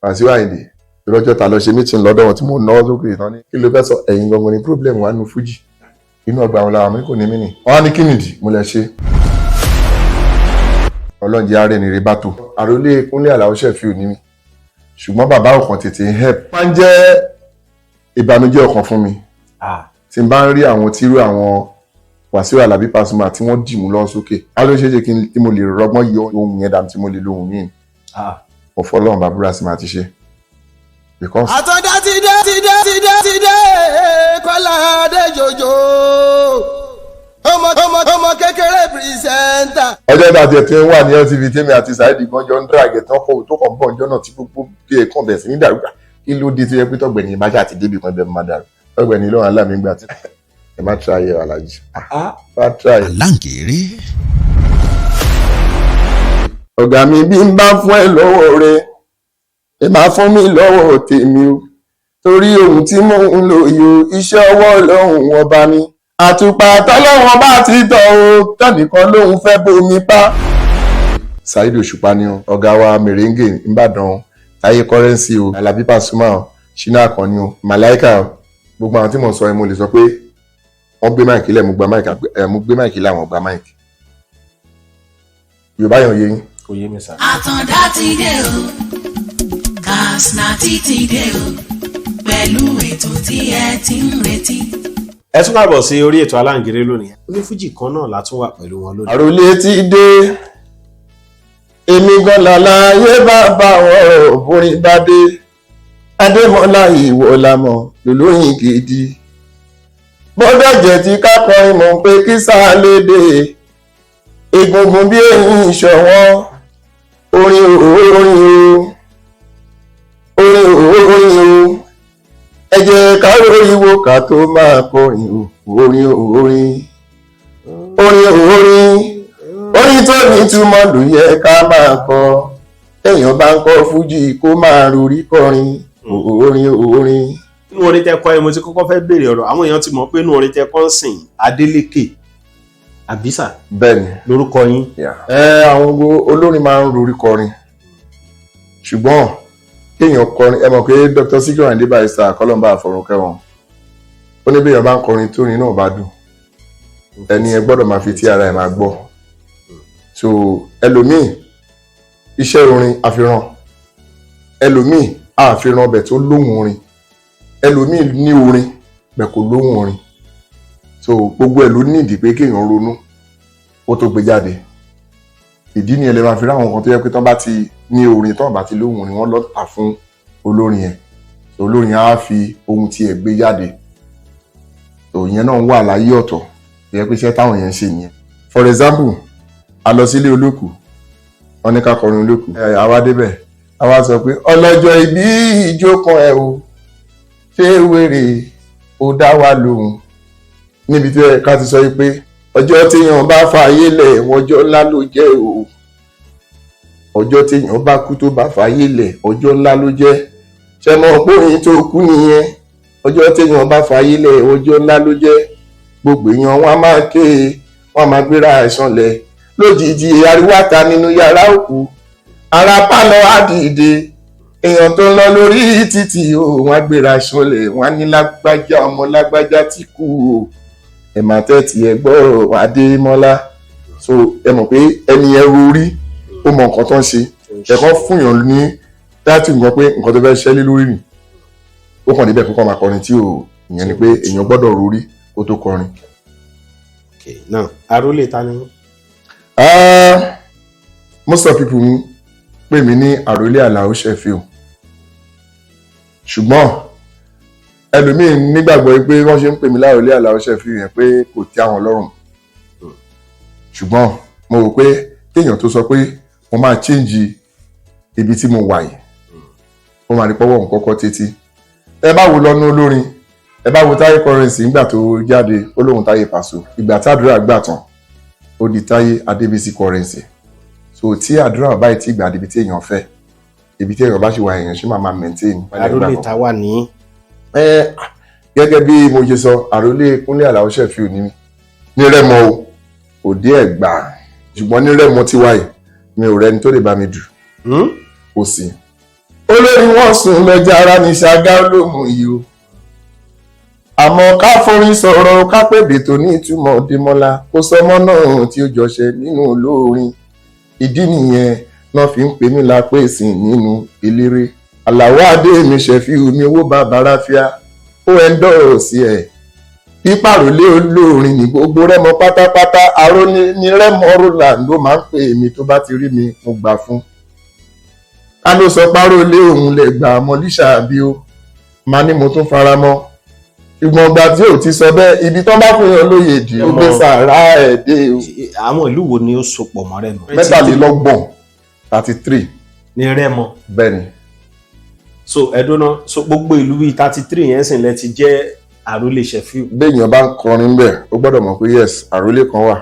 Wàsíù Àyìndé, lọ́jọ́ ta lọ ṣe meeting lọ́dọ̀ wọn tí mo náwó sókè tán ní kí ló fẹ́ sọ, ẹ̀yin gangan ni problem wà nínú fújì, inú ọgbà àwọn làwọn mi kò ní mí nì. Wọ́n á ní kí nìdí mo lẹ ṣe. Ọlọ́run jẹ́ àárẹ̀ ní rí bá tó. Àròlé Kúnlé Àlàó Ṣẹ̀fíù ní mi, ṣùgbọ́n bàbá ọkàn tètè ń help. Máa ń jẹ́ ìbànújẹ́ ọkàn fún mi tí n bá ń rí àwọn tírú àwọn Wàsíù Àlàbí Pasuma tí wọ́n dì mú lọ sókè. Á ló ṣeé ṣe kí n tí mo lè rọgbọ́n yọ ohun yẹn dànù tí mo lè lo ohun míì. Mo fọlọ́run bá búra sí máa ti ṣe. Because Àtọ́dá ti dé, ti dé, ti dé, ti dé, Kọ́lá Adéjọjọ, ọmọ ọmọ ọmọ kékeré presenter. Ọjọ́ náà tiẹ̀ tí ń wà ní LTV, tèmi àti Saheed gan jọ ń drag ẹ̀ tán kọ́ tó kàn ń bọ̀ ọjọ́ náà tí gbogbo bí ẹ̀ kàn bẹ̀rẹ̀ sí ní dàrú. Kí ló dé tó yẹ pé tọ́gbẹ̀ni bá ṣáà ti débi kan ibẹ̀ máa dàrú? Tọ́gbẹ̀ni lóhùn aláàmì gbà tí ẹ má try ẹ, alájì, má try. Aláǹgẹ̀rẹ̀. Ọ̀gá mi, bí n bá fún ẹ lọ́wọ́ rẹ, ẹ máa fún mi lọ́wọ́ tèmi o, torí ohun tí mò ń lò yìí o, iṣẹ́ ọwọ́ Ọlọ́run Ọba ni. Àtùpà tọ́lọ́wọ́n bá ti tọ̀ o, tẹ́nìkan lóhun fẹ́ bomi pa. Saheed Òṣùpá ni o, ọ̀gá wa Merengue nìbàdàn, Táyé Currency o, Alábí Pasuma o, Ṣínà Àkànní o, Màláìka o, gbogbo àwọn tí mò ń sọ yẹn, mo lè sọ pé wọ́n gbé mic lẹ̀, mo gba mic ẹ̀, mo gbé mic lẹ̀, àwọn gba mic. Yorùbá yẹn ò yé yín? Kò yé mi sà. Àtàndá ti dé o, Kasnati ti dé o, pẹ̀lú ètò tí ẹ ti ń retí. Ẹ tún káàbọ̀ sí orí ètò Aláǹgẹ̀rẹ̀ lónìí. Onífújì kan náà la tún wà pẹ̀lú wọn lónìí. Àròlé ti dé, èmi gan làlàyé bàbá wọn orin bá dé. Adémọlá ìwọ lamọ lòlóyìn gidi bọ́dọ̀ jẹ́ tí kákọrin mọ̀ pé kí sáà lédè egungun bí eyín ìṣọ̀wọ́n. Orin o, orin o, orin o, orin o, ẹ jẹ́ ká róríwó ká tó máa kọrin o. Orin o, orin, orin o, orin, orin tó nítumọ̀ ló yẹ ká máa kọ. Téèyàn bá ń kọ fújì, kó máa rorí kọrin. Orin o, orin. Inú orin tẹ kọ ẹ, mo ti kọ́kọ́ fẹ́ béèrè ọ̀rọ̀. Àwọn èèyàn ti mọ̀ pé inú orin tẹ kọ́ ń sìn, Adélékè àbísà Bẹ́ẹ̀ni. lórúkọ yín. Ẹ àwọn gbogbo olórin máa ń rorí kọrin, ṣùgbọ́n kéèyàn kọrin, ẹ mọ̀ pé Dr. Sikiru Ayinde Barrister, kọ́lọ́mbà àfọ̀rúnkẹ́ wọn, ó ní béèyàn bá ń kọrin tórin náà bá dùn, ẹni ẹ gbọ́dọ̀ máa fi tí ara ẹ̀ máa gbọ́. So ẹlòmíì, iṣẹ́ orin àfihàn, ẹlòmíì àfihàn ọbẹ̀ tó lóhùn orin, ẹlòmíì ní orin bẹ̀ kò lóhùn orin. So gbogbo ẹ̀ ló nídìí pé kéèyàn ronú kó tó gbé jáde. Ìdí ni ẹ lè máa fi ráwọn kan tó yẹ pé tán bá ti ní orin, tán bá ti lóhùn orin, wọ́n lọ tà fún olórin yẹn. So olórin yẹn á fi ohun tiẹ̀ gbé jáde. So ìyẹn náà wà láyé ọ̀tọ̀ tó yẹ pé iṣẹ́ táwọn yẹn ń ṣe nìyẹn. For example, a lọ sílé olókù, wọ́n ní ká kọrin olókù. Ẹ àwa débẹ̀, àwa sọ pé ọlọ́jọ́ ìbí ìjó kan ẹ̀ o, ṣé wèrè ó dá wa lóhùn, níbi tí ẹ ká ti sọ pé ọjọ́ téèyàn bá fààyè lẹ̀, ọjọ́ ńlá ló jẹ́ o. Ọjọ́ téèyàn bá kú tó bá fààyè lẹ̀, ọjọ́ ńlá ló jẹ́. Ṣe mọ̀ pé òyìn tó kú nìyẹn? Ọjọ́ téèyàn bá fààyè lẹ̀, ọjọ́ ńlá ló jẹ́. Gbogbo èèyàn wọn á máa ké, wọn á máa gbéra àìsàn lẹ̀. Lójijì, ariwo àta nínú yàrá òkú, ara pálọ̀ á dìde. Èèyàn tó ń lọ lórí títì o, wọn á gbéra àìsàn lẹ̀, wọn á ní lágbájá ọmọ lágbájá ti kú o. Ẹ máa tẹ́tí ẹ gbọ́ Adémọ́lá. So ẹ mọ̀ pé ẹni ẹ rorí, ó mọ nǹkan tó ń ṣe. Ẹ̀kọ́ fún yàn ní dáàtì nǹkan pé nǹkan tó fẹ́ ṣẹ́lé lórí nì, ó kàn débẹ̀ kókó máa kọrin tí ò. Ìyẹn ni pé èèyàn gbọ́dọ̀ rorí kó tó kọrin. Okay, now, àrólé ta ni? Ah, most of people ń pè mí ní Àròlé Àlàó Ṣẹ̀fíù, ṣùgbọ́n ẹlòmíín nígbàgbọ́ pé wọ́n ṣe ń pè mí láròlé Àlàó Ṣẹ̀fíù yẹn pé kò tẹ́ àwọn lọ́rùn. Ṣùgbọ́n mo rò pé kéèyàn tó sọ pé mo máa change ibi tí mo wà yìí, ó máa rí pọ́wọ́ nǹkan kọ́kọ́ títí. Ẹ bá wo lọ́nà olórin, ẹ bá wo Táyé Currency nígbà tó jáde, ó lóun Táyé Pàṣọ. Ìgbà tàdúrà gbà tán, ó di Táyé Adébísí Currency. So tí àdúrà báyìí tí ìgbà débi tí èèyàn fẹ́, ibi tí èèyàn bá ṣì wà, èèyàn ṣì máa máa maintain. Àrólé ta wà ní? Ẹ gẹ́gẹ́ bí mo ṣe sọ, àròlé Kúnlé Àlàó Ṣẹ̀fíù ní mi ní Rẹ́mọ o, òde Ẹ̀gbá, ṣùgbọ́n ní Rẹ́mọ tí wáyé, mi ò rẹni tó lè bá mi dù. Kò sí. Olórí wọn sùn lọ́jà ara ní Ṣàgá olóhùn yìí o. Àmọ́ ká forin sọ̀rọ̀, ká pèdè tó ní ìtumọ̀, Dèmọ́lá, kó sọmọ́ náà tí ó jọṣẹ nínú olórin. Ìdí nìyẹn náà fi ń pè mí lápèsìn nínú eléré. Àlàó Adé mi, Ṣẹ̀fíù mi, owó bàbá ráfíà, ó endorse ẹ̀ pípàrọ̀lé olórin ní gbogbo Rẹ́mọ pátápátá. Aró ní Rẹ́mọ Roland ló máa ń pè mí tó bá ti rí mi. Mo gbà fún ká ló sọ párólé òun lè gbà mọ́líṣà bí ó máa ní mo tún fara mọ́. Ṣùgbọ́n ìgbà tí ò ti sọ bẹ́ẹ̀, ibi tán bá fún yàn lóye dì, ó gbé sàrà ẹ̀ dé o. Àwọn ìlú wo ni ó sopọ̀ mọ́ Rẹ́mọ? 33, 33. Ní Rẹ́mọ? Bẹ́ẹ̀ ni. So ẹdúná, so gbogbo ìlú bíi 33 yẹn sì lẹ ti jẹ́ àrólé Ṣẹ̀fíù? Béèyàn bá ń kọrin bẹ́ẹ̀, ó gbọ́dọ̀ mọ̀ pé yes, àrólé kan wà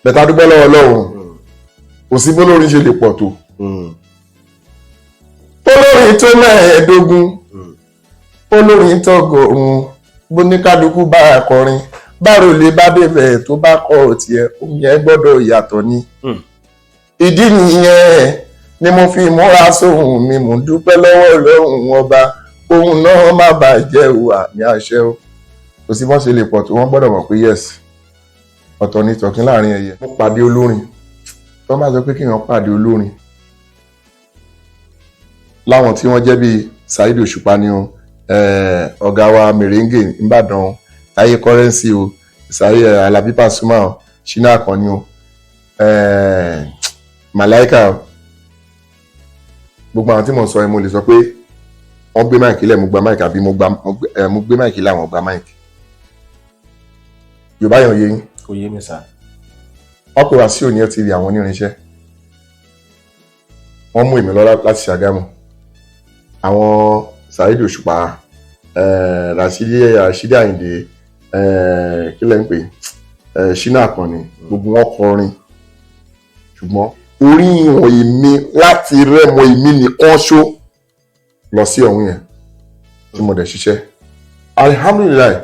bẹ̀tà. Dúpẹ́ lọ́wọ́ Ọlọ́run, kò sí bólórin ṣe lè pọ̀ tó, olórin tó 15, olórin tọgọ́rùn, bóníkálukú bá a kọrin, bárò lè bá débẹ̀ tó bá kọ tiẹ̀, omi ẹ gbọ́dọ̀ yàtọ̀ ni. Ìdí nìyẹn ni mo fi múra sóhun mi. Mò ń dúpẹ́ lọ́wọ́ Ọlọ́run Ọba, ohun náà má bàjẹ́ o, àmì àṣẹ o. Kò sí bọ́n ṣe lè pọ̀ tó, wọ́n gbọ́dọ̀ mọ̀ pé yes, ọ̀tọ̀ ni tọ̀kín láàrin ẹyẹ. Mo pàdé olórin tó bá sọ pé kéèyàn pàdé olórin láwọn tí wọ́n jẹ́ bíi Saheed Òṣùpá ni o, ọ̀gá wa Merengue nìbàdàn o, Táyé Currency o, Saheed Alabi Pasuma o, Ṣínà Àkànní o, Màláíkà o, gbogbo àwọn tí mo sọ yẹn, mo lè sọ pé wọ́n gbé mic lẹ̀, mo gba mic, àbí mo gbé mic lẹ̀, àwọn gba mic. Yorùbá yẹn ò yé yín? Kò yé mi sá. Wọ́n pè wá sí Òní TV, àwọn onírinṣẹ́ wọ́n mú èmi lọ láti Ṣàgámù. Àwọn Saheed Òṣùpá, Rasidi Àyìndé, kí lẹ́ ń pè, Ṣínà Àkànní, gbogbo wọn kọrin, ṣùgbọ́n orí ìwọ̀n èmi láti Rẹ́mọ, èmi nìkan ṣó lọ sí ọ̀hún yẹn tí mo dẹ̀ ṣiṣẹ́. Alihamudulilayi,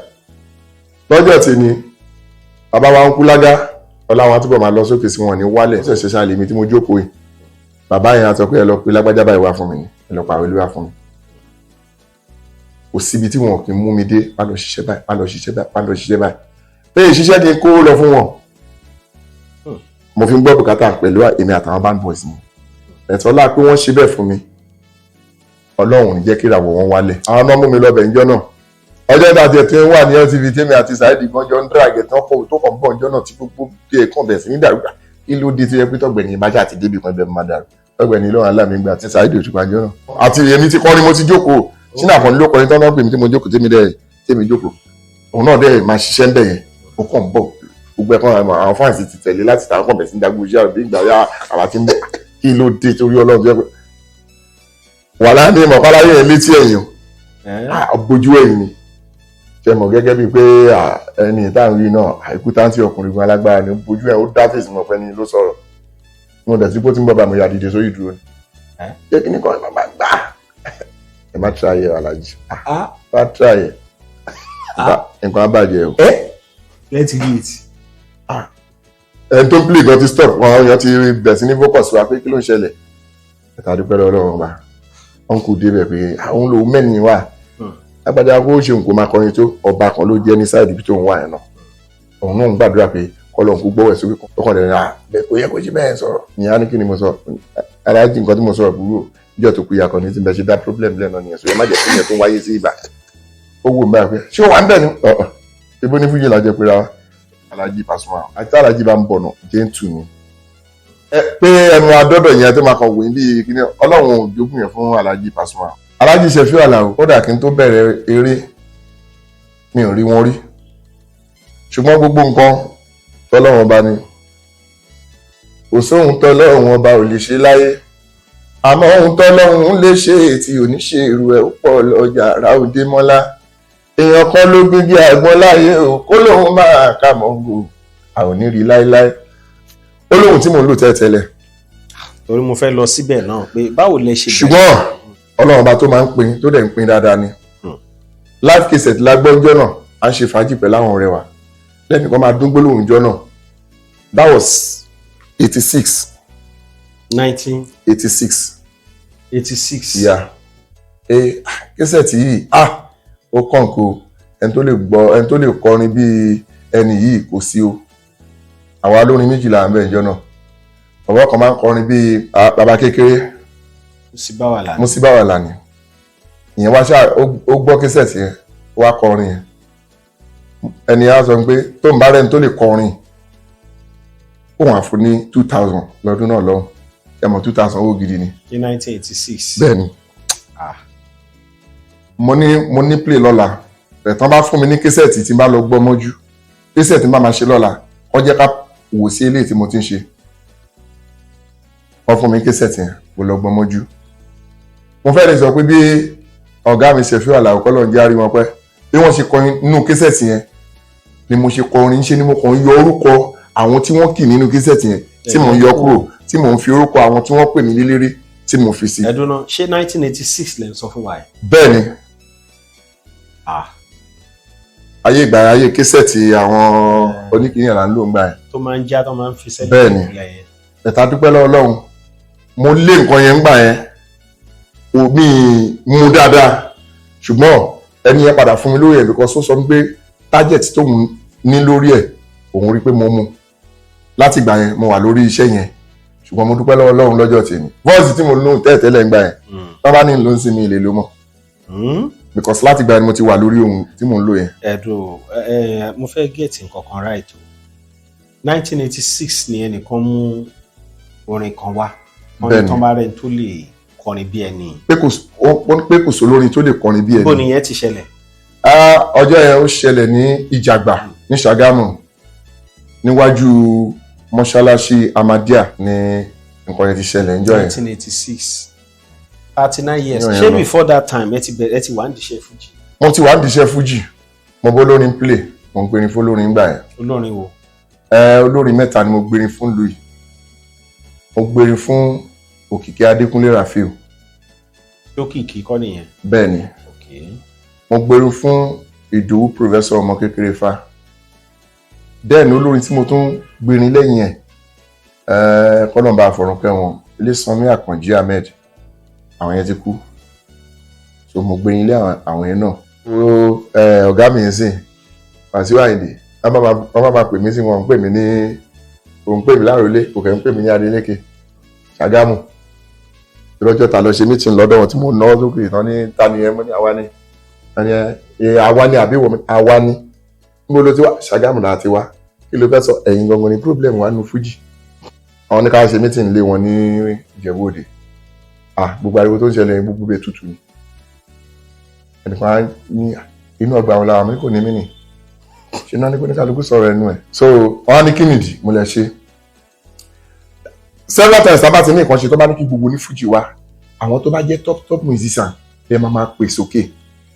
lọ́jọ́ tí ni bàbá wa ń kú lágá ọlá wọn túbọ̀ máa lọ sókè sí, wọn ní wálẹ̀. Ṣẹ̀ṣẹ̀ ṣàlè mi tí mo jókòó yìí, bàbá yẹn á sọ pé ẹ lọ pé lágbájá báyìí wá fún mi ni, ẹ lọ pàrọ̀ ìlú wá fún mi. Kò síbi tí wọn kì í mú mi dé. Má lọ ṣiṣẹ́ báyìí, má lọ ṣiṣẹ́ báyìí, má lọ ṣiṣẹ́ báyìí, pé ìṣiṣẹ́ kí n kó lọ fún wọn. Mo fi ń gbọ́ bùkátà pẹ̀lú èmi àtàwọn band boys mi. Ẹ̀tọ́ lá pé wọ́n ṣe bẹ́ẹ̀ fún mi. Ọlọ́run ò ní jẹ́ kí ìràwọ̀ wọn wálẹ̀. Àwọn náà mú mi lọ bẹ̀ níjọ́ náà. Ọjọ́ tá a tiẹ̀ tí ń wà ní LTV, tèmi àti Saheed gan jọ ń drag ẹ̀ tán kọ́ tó kàn bọ̀ níjọ́ náà, tí gbogbo bí ẹ̀ kàn bẹ̀ sí ní dàrú. Kí ló dé tó yẹ pé tọ̀gbẹ̀ni ìbájá àti débi kan ibẹ̀ máa dàrú? Tọ̀gbẹ̀ni lọ́run aláàmì gbà tí Saheed Òṣùpá jọ náà àti èmi ti kọrin, mo ti jókòó sínú àkànní ló kọrin tán náà pè mí tí mo jókòó, tèmi dẹ̀ tèmi jókòó, òun náà dẹ̀ máa ṣiṣẹ́ ń bẹ̀ yẹn. Ó kàn ń bọ̀, gbogbo ẹ̀kan àwọn fans ti tẹ̀lé láti tàwọn kàn bẹ̀ sí ní dágbó iṣẹ́ àbí ìgbà yá àwa ti ń bọ̀. Kí ló dé torí Ọlọ́run tó yẹ pé wàhálà ní ìmọ̀kálá yẹn létí ẹ̀yìn o, bójú ẹ̀yìn ni ṣe mọ̀ gẹ́gẹ́ bíi pé ẹni tá à ń rí náà, àìkú táǹtì ọkùnrin gan alágbára ni. Ó bójú ẹ̀, ó dá fèsì mọ̀ pé ẹni ló sọ̀rọ̀. Mo dẹ̀ sí pé ó ti ń bọ̀ bá mo yà dìde sórí ìdúró ni. Ṣé kí ni kọ́ ẹ máa gbà, ẹ má try ẹ, alájí, má try ẹ, nǹkan á bàjẹ́ o. Let's eat. Ẹni tó ń play gan ti stop wọn, àwọn èèyàn ti bẹ̀ sí ní focus wa pé kí ló ń ṣẹlẹ̀. Ẹ̀ka dúpẹ́ lọ́wọ́ Ọlọ́run ọba, uncle débẹ̀ pé àwọn lòun mẹ́rin wà lágbàdá kó ṣe nǹkan máa kọrin tó ọba kan ló jẹ́ ní side ibi tó ń wà yẹn náà. Òun náà ń gbàdúrà pé kọ́lọ̀ kó gbọ́wọ́ ẹ̀ sókè kan tó kàn lẹ́nu à bẹ́ẹ̀, kò yẹ kó ṣe bẹ́ẹ̀ sọ̀rọ̀. Ìyẹn á ní kí ni mo sọ, aláàjì, nǹkan tí mo sọ̀rọ̀ burú níjọ́ tó kú yakọ̀ ní tí bẹ́ẹ̀ ṣe dá problem lẹ́nu nìyẹn, sọ yẹn má jẹ́ kí yẹn tó wáyé sí ibà. Ó wò mí àpẹ ṣé ó wà ń bẹ̀ ni ọ̀ọ̀ ibo ní fújì làjẹ pé ra aláàjì Pasuma àti aláàjì bá ń bọ̀ nà gentle ni. Ẹ pé ẹnu adọ́dọ̀ yẹn tó máa kàn wòye bíi kíní, Ọlọ́run ò jogún yẹn fún aláàjì Pasuma. Aláàjì Ṣẹ̀fíù Àlàó, kódà kí n tó bẹ̀rẹ̀ eré mi ò rí wọn rí, ṣùgbọ́n gbogbo nǹkan tọ́lọ́run ọba ni. Kò sóhun tọ́lọ́run ọba ò lè ṣe láyé, àmọ́ ohun tọ́lọ́run lè ṣe tí ò ní ṣe irú ẹ̀ ó pọ̀ lọ́jà ráòdé mọ́lá. Èèyàn kan ló gbé bí àgbọn láyé o, kó lóun máa kà mọ́ngò, a ò ní rí láéláé. Ó lóhun tí mò ń lò tẹ́tẹ́lẹ̀. Torí mo fẹ́ lọ síbẹ̀ náà pé báwo lẹ ṣe bẹ̀rẹ̀. Ṣùgbọ́n Ọlọ́run ọba tó máa ń pín, tó dẹ̀ ń pín dáadáa ni. Live cassette lágbọ́njọ́ náà, à ń ṣe fàájì pẹ̀lú àwọn ọ̀rẹ́ wa, lẹ́nìkan máa dún gbólóhùn jọ́ náà. That was 86. 19 86. 86. Ìyá ẹ cassette yìí, ah, ó kàn kó ẹni tó lè gbọ́, ẹni tó lè kọrin bíi ẹni yìí kò sí o. Àwa olórin méjìlá ń bẹ ìjọ náà. Bàbá kan máa ń kọrin bíi, ah, bàbá kékeré. Musiba wà lánàá. Musiba wà lánìí. Ìyẹn wá ṣáà ó gbọ́ cassette yẹn, ó wá kọrin yẹn. Ẹni á sọ pé tó ń bá rẹ́ni tó lè kọrin, òun àfún ní 2,000 lọ́dún náà lọ́hùn. Ẹ mọ̀, 2,000, owó gidi ni. Ní 1986. Bẹ́ẹ̀ ni. Ah. Mo ní play lọ́la rẹ̀ tán, bá fún mi ní cassette tí n bá lọ gbọ́ mọ́jú, cassette tí n bá máa ṣe lọ́la, wọ́n jẹ́ ká wò sí eléyìí tí mo ti ń ṣe. Wọ́n fún mi ní cassette yẹn, mo lọ gbọ́ mọ́jú. Mo fẹ́ lè sọ pé bí ọ̀gá mi Ṣẹ̀fíù Àlàó, kọ́lọ̀ ń jẹ́ àrí wọn pẹ́, bí wọ́n ṣe kọrin nínú cassette yẹn ni mo ṣe kọrin. Ṣe ni mo kàn ń yọ orúkọ àwọn tí wọ́n kì nínú cassette yẹn, tí mò ń yọ kúrò, tí mò ń fi orúkọ àwọn tí wọ́n pè mí lélẹ́rẹ́ tí mo fi sí. Ẹdun náà, ṣé 1986 lẹ ń sọ fún wa yìí? Bẹ́ẹ̀ ni. Ah. Ayé ìgbà, ayé cassette àwọn oníkìyàn là ń lò ń gbà yẹn. Tó máa ń já, tó máa ń fi sẹ́lẹ̀. Bẹ́ẹ̀ ni. Ìpìlẹ̀ yẹn. Ẹ̀ta dúpẹ́ lọ́wọ́ Ọlọ́run, mo lé nǹkan yẹn ń gbà yẹn, omi mú dáadáa. Ṣùgbọ́n ẹni yẹn padà fún mi lórí ẹ̀, because ó sọ pé target tóun ní lórí ẹ̀, òun rí pé mo mú. Láti ìgbà yẹn, mo wà lórí iṣẹ́ yẹn. Ṣùgbọ́n mo dúpẹ́ lọ́wọ́ Ọlọ́run lọ́jọ́ tèmi, voice tí mo lò tẹ́ẹ̀tẹ́lẹ̀ ń gbà yẹn, tọ́ bá ní ló ń sinmi ìlè ló mọ̀, because láti ìgbà yẹn mo ti wà lórí ohun tí mò ń lò yẹn. Ẹ̀dùn ẹ, mo fẹ́ get nǹkan kan right o. 1986 ni ẹnìkan mú orin kan wá, wọ́n ní Bẹ́ẹ̀ni. tán bá rẹ̀ tó lè kọrin bí ẹni. Pé kò ó ní pé kò sólórin tó lè kọrin bí ẹni. Bó nìyẹn ti ṣẹlẹ̀? Ah, ọjọ́ yẹn, ó ṣẹlẹ̀ ní Ìjàgbá ní Ṣàgámù, níwájú mọ́ṣáláṣí Ahmadiyya ní nǹkan yẹn ti ṣẹlẹ̀ níjọ́ yẹn. 1986, 39 years. Yàn yẹn Ṣé lọ. before that time, ẹ ti bẹ̀rẹ̀, ẹ ti wà ń diṣẹ́ fújì? Mo ti wà ń diṣẹ́ fújì. Mo bó lórin play, mo ń gbérin fún olórin gbà yẹn. Olórin wo? Ẹ, olórin mẹ́ta ni mo gbérin fún louis. Mo gbérin fún Òkìkí Adékúnlé Rafiu. Lókìkí kọ́ nìyẹn? Bẹ́ẹ̀ ni. Mo gbérin fún Ìdòwú Professor, ọmọ kékeré fa. Then olórin tí mo tún gbérin lẹ́yìn ẹ̀, kọ́nà àfọ̀rùnkẹ́ wọn, Ilésanmí Àkànjí Ahmed. Àwọn yẹn ti kú, so mo gbérin lé àwọn yẹn náà. Ó ọ̀gá mi yẹn sìn, Wàsíù Àyìndé, wọ́n bá máa pè mí sí, wọn ń pè mí ní, òun pè mí láròlé, kò kẹ́ ń pè mí ní Adélékè Ṣàgámù. Lọ́jọ́ ta lọ ṣe meeting lọ́dọ̀ wọn tí mo náwó sókè tán ní, ta ni ẹ? Mo ní àwa ni. Ta ni ẹ? Àwa ni àbí wọ́n? Àwa ni. Níbo ló ti wá? Ṣàgámù náà ti wá. Kí ló fẹ́ sọ? Ẹ̀yin gangan ni problem wa nínú fújì. Àwọn ní ká ṣe meeting lé wọn ní Ìjẹ̀bú Òde. Ah, gbogbo ariwo tó ń ṣẹlẹ̀, gbogbo bẹ́ẹ̀ tutù ni. Ẹnìkan á ní inú ọgbà wọn làwọn kò ní mí nì ṣe náà ní kó ní kálukú sọ̀rọ̀ ẹnu ẹ̀. So wọn á ní kí nìdí mo lè ṣe. Several times, tá bá ti ní nǹkan ṣe, tó bá ní kí gbogbo ní fújì wá, àwọn tó bá jẹ́ top top musician ẹ máa máa pè sókè.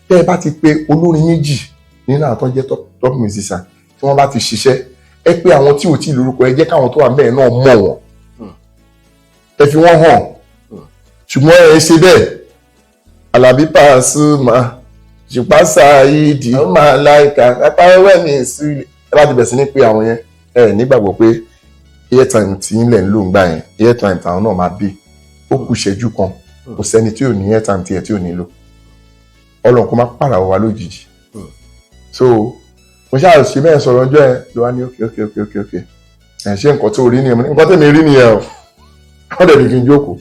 Tẹ́ ẹ bá ti pe olórin méjì nínú àwọn tó jẹ́ top top musician, tí wọ́n bá ti ṣiṣẹ́, ẹ pé àwọn tí ò tí ì lórúkọ, ẹ jẹ́ káwọn tó wà bẹ́ẹ̀ náà mọ̀ wọ́n, ẹ fi wọ́n hàn. Ṣùgbọ́n ẹ ṣe bẹ́ẹ̀, Àlàbí Pasuma, Ṣùpá Saheed, Màláìka apáwẹ́ mi sílẹ̀, ẹ bá ti bẹ̀ sí ní pé àwọn yẹn, ẹ nígbàgbọ́ pé airtime tí ń lẹ̀ ń lò ń gbà yẹn, airtime táwọn náà máa dé, ó kù ìṣẹ́jú kan. Kò sẹ́ni tí ò ní airtime tiẹ̀ tí ò ní lò. Ọlọ́run kó má pàràwọ̀ wa lójijì. So mo ṣáà ṣe bẹ́ẹ̀ sọ̀rọ̀ ọjọ́ ẹ ló wá ní ok, ẹ̀ ṣé nǹkan tó rí nìyẹn? Nǹkan tẹ̀mí rí nìyẹn o. Wọ́n dẹ̀ ní kí n jókòó.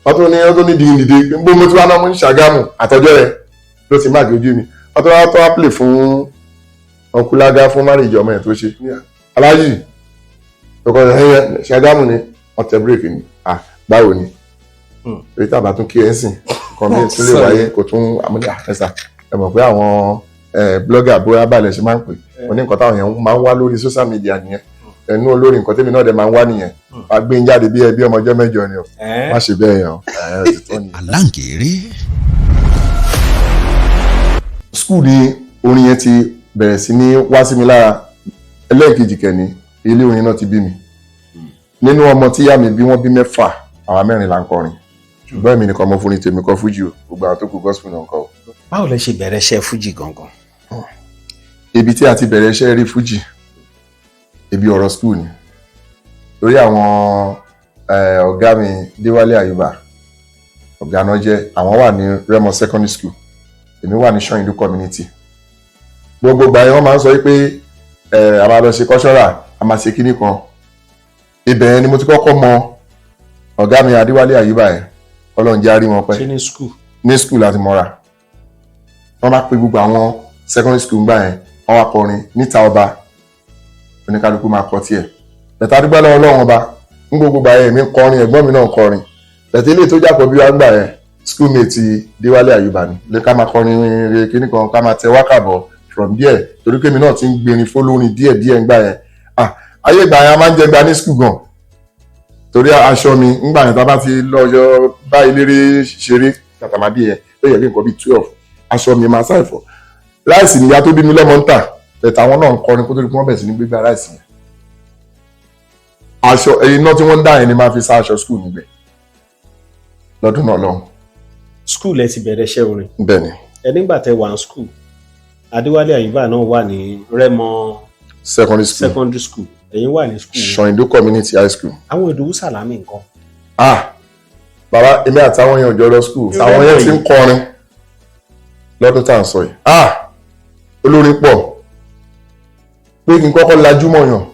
Wọ́n tún ní di dìde bó mo ti wá náà, mo ní Ṣàgámù. Àtọ́jọ́ rẹ̀ ló ti máàkì ojú mi. Wọ́n tún wá tó wá play fún ọkùlágá fún marriage ọmọ ẹ̀ tó ṣe aláàjì ọkọ ẹ̀ Ṣàgámù ni. Wọ́n tẹ bírèkì ni. Ah, báwo ni torí tàbá tún kí ẹ ń sìn nǹkan mi tún lè wáyé, kò tún àmúlẹ̀ àfẹsà. Ẹ mọ̀ pé àwọn blogger, bóyá balẹ̀ ṣe máa ń pè wọ́n ní nǹkan táwọn èèyàn máa ń wá lórí social media nìyẹn. Ẹnu olórí nǹkan tèmi náà dẹ̀ máa ń wá nìyẹn. Wàá gbé ń jáde bí ẹbí ọmọ ọjọ́ 8 ni o. Má ṣe bẹ́ẹ̀ yẹn o. Ẹ ti tó nìyẹn. Aláǹgẹ̀rẹ̀. School ni orin yẹn ti bẹ̀rẹ̀ sí ní wá sí mi lára. Ẹlẹ́ẹ̀kejì kẹ́ni, ilé orin náà ti bí mi nínú. Ọmọ tí ìyá mi bí, wọ́n bí mẹ́fà, àwa mẹ́rin là ń kọrin, ṣùgbọ́n èmi nìkan mo forin tèmi kọ fújì o. Gbogbo àwọn tó kù, gospel náà ń kọ o. Báwo lẹ ṣe bẹ̀rẹ̀ iṣẹ́ fújì gangan? Ibi tí a ti bẹ̀rẹ̀ iṣẹ́ rí fújì, ibi ọ̀rọ̀ school ni, torí àwọn ọ̀gá mi Déwálé Àyùbá. Ọ̀gá náà jẹ́. Àwọn wà ní Rẹ́mọ Secondary School, èmi wà ní Ṣọ́yìndú Community. Gbogbo ìgbà yẹn, wọ́n máa ń sọ pé ẹ a máa lọ ṣe cultural, a máa ṣe kíní kan. Ibẹ̀ yẹn ni mo ti kọ́kọ́ mọ ọ̀gá mi Adéwálé Àyùbá yẹn. Ọlọ́run jẹ́ á rí wọn pẹ́. Ṣé ní school? Ní school láti mọ́ra. Wọ́n bá pe gbogbo àwọn secondary school ńgbà yẹn, wọ́n wá kọrin níta ọba, oníkálukú máa kọ tiẹ̀. Bẹ̀tà dúpẹ́ lọ́wọ́ Ọlọ́run ọba, ní gbogbo ìgbà yẹn, èmi ń kọrin, ẹ̀gbọ́n mi náà ń kọrin. Bẹ̀tẹ̀ ilé tó jàpọ̀ bí wá ń gbà yẹn, schoolmate Déwálé Àyùbá ni lè ká máa kọrin rere kíní kan, ká máa tẹ wákàbọ̀ from there, torí pé èmi náà ti ń gbérin fólórin díẹ̀ díẹ̀ ńgbà yẹn. Ah, ayé ìgbà yẹn, a máa ń jẹgba ní school gan, torí aṣọ mi ńgbà yẹn, tá a bá ti lọ́jọ́ bá eléré ṣeré tàtàmádé yẹn, ó yẹ kí nǹkan bíi 12, aṣọ mi máa ṣàìfọ̀. Rice níyà tó bí mi lọ́mọ ń tà. Bẹ̀tẹ̀ àwọn náà ń kọrin kó tó di pé wọ́n bẹ̀rẹ̀ sí ní gbégbá rice yẹn. Aṣọ iná tí wọ́n ń dà yẹn ni máa fi sá aṣọ school níbẹ̀ lọ́dún náà lọ́hùn. School ẹ ti bẹ̀rẹ̀ iṣẹ́ orin? Bẹ́ẹ̀ ni. Ẹ nígbà tẹ wà ní school, Adéwálé Àyùbá náà wà ní Rẹ́mọ Secondary School. Secondary School. Ẹ̀yin wà ní school? Ṣọ̀yìndó Community High School. Àwọn Ìdòwú Sàlámì nǹkan? Ah, bàbá, èmi àtàwọn yẹn ò jọ lọ school. Àwọn yẹn ti ń kọrin lọ́dún tá à ń sọ yìí. Ah, olórin pọ̀. Pé kí n kọ́kọ́ lajú mọ̀yàn,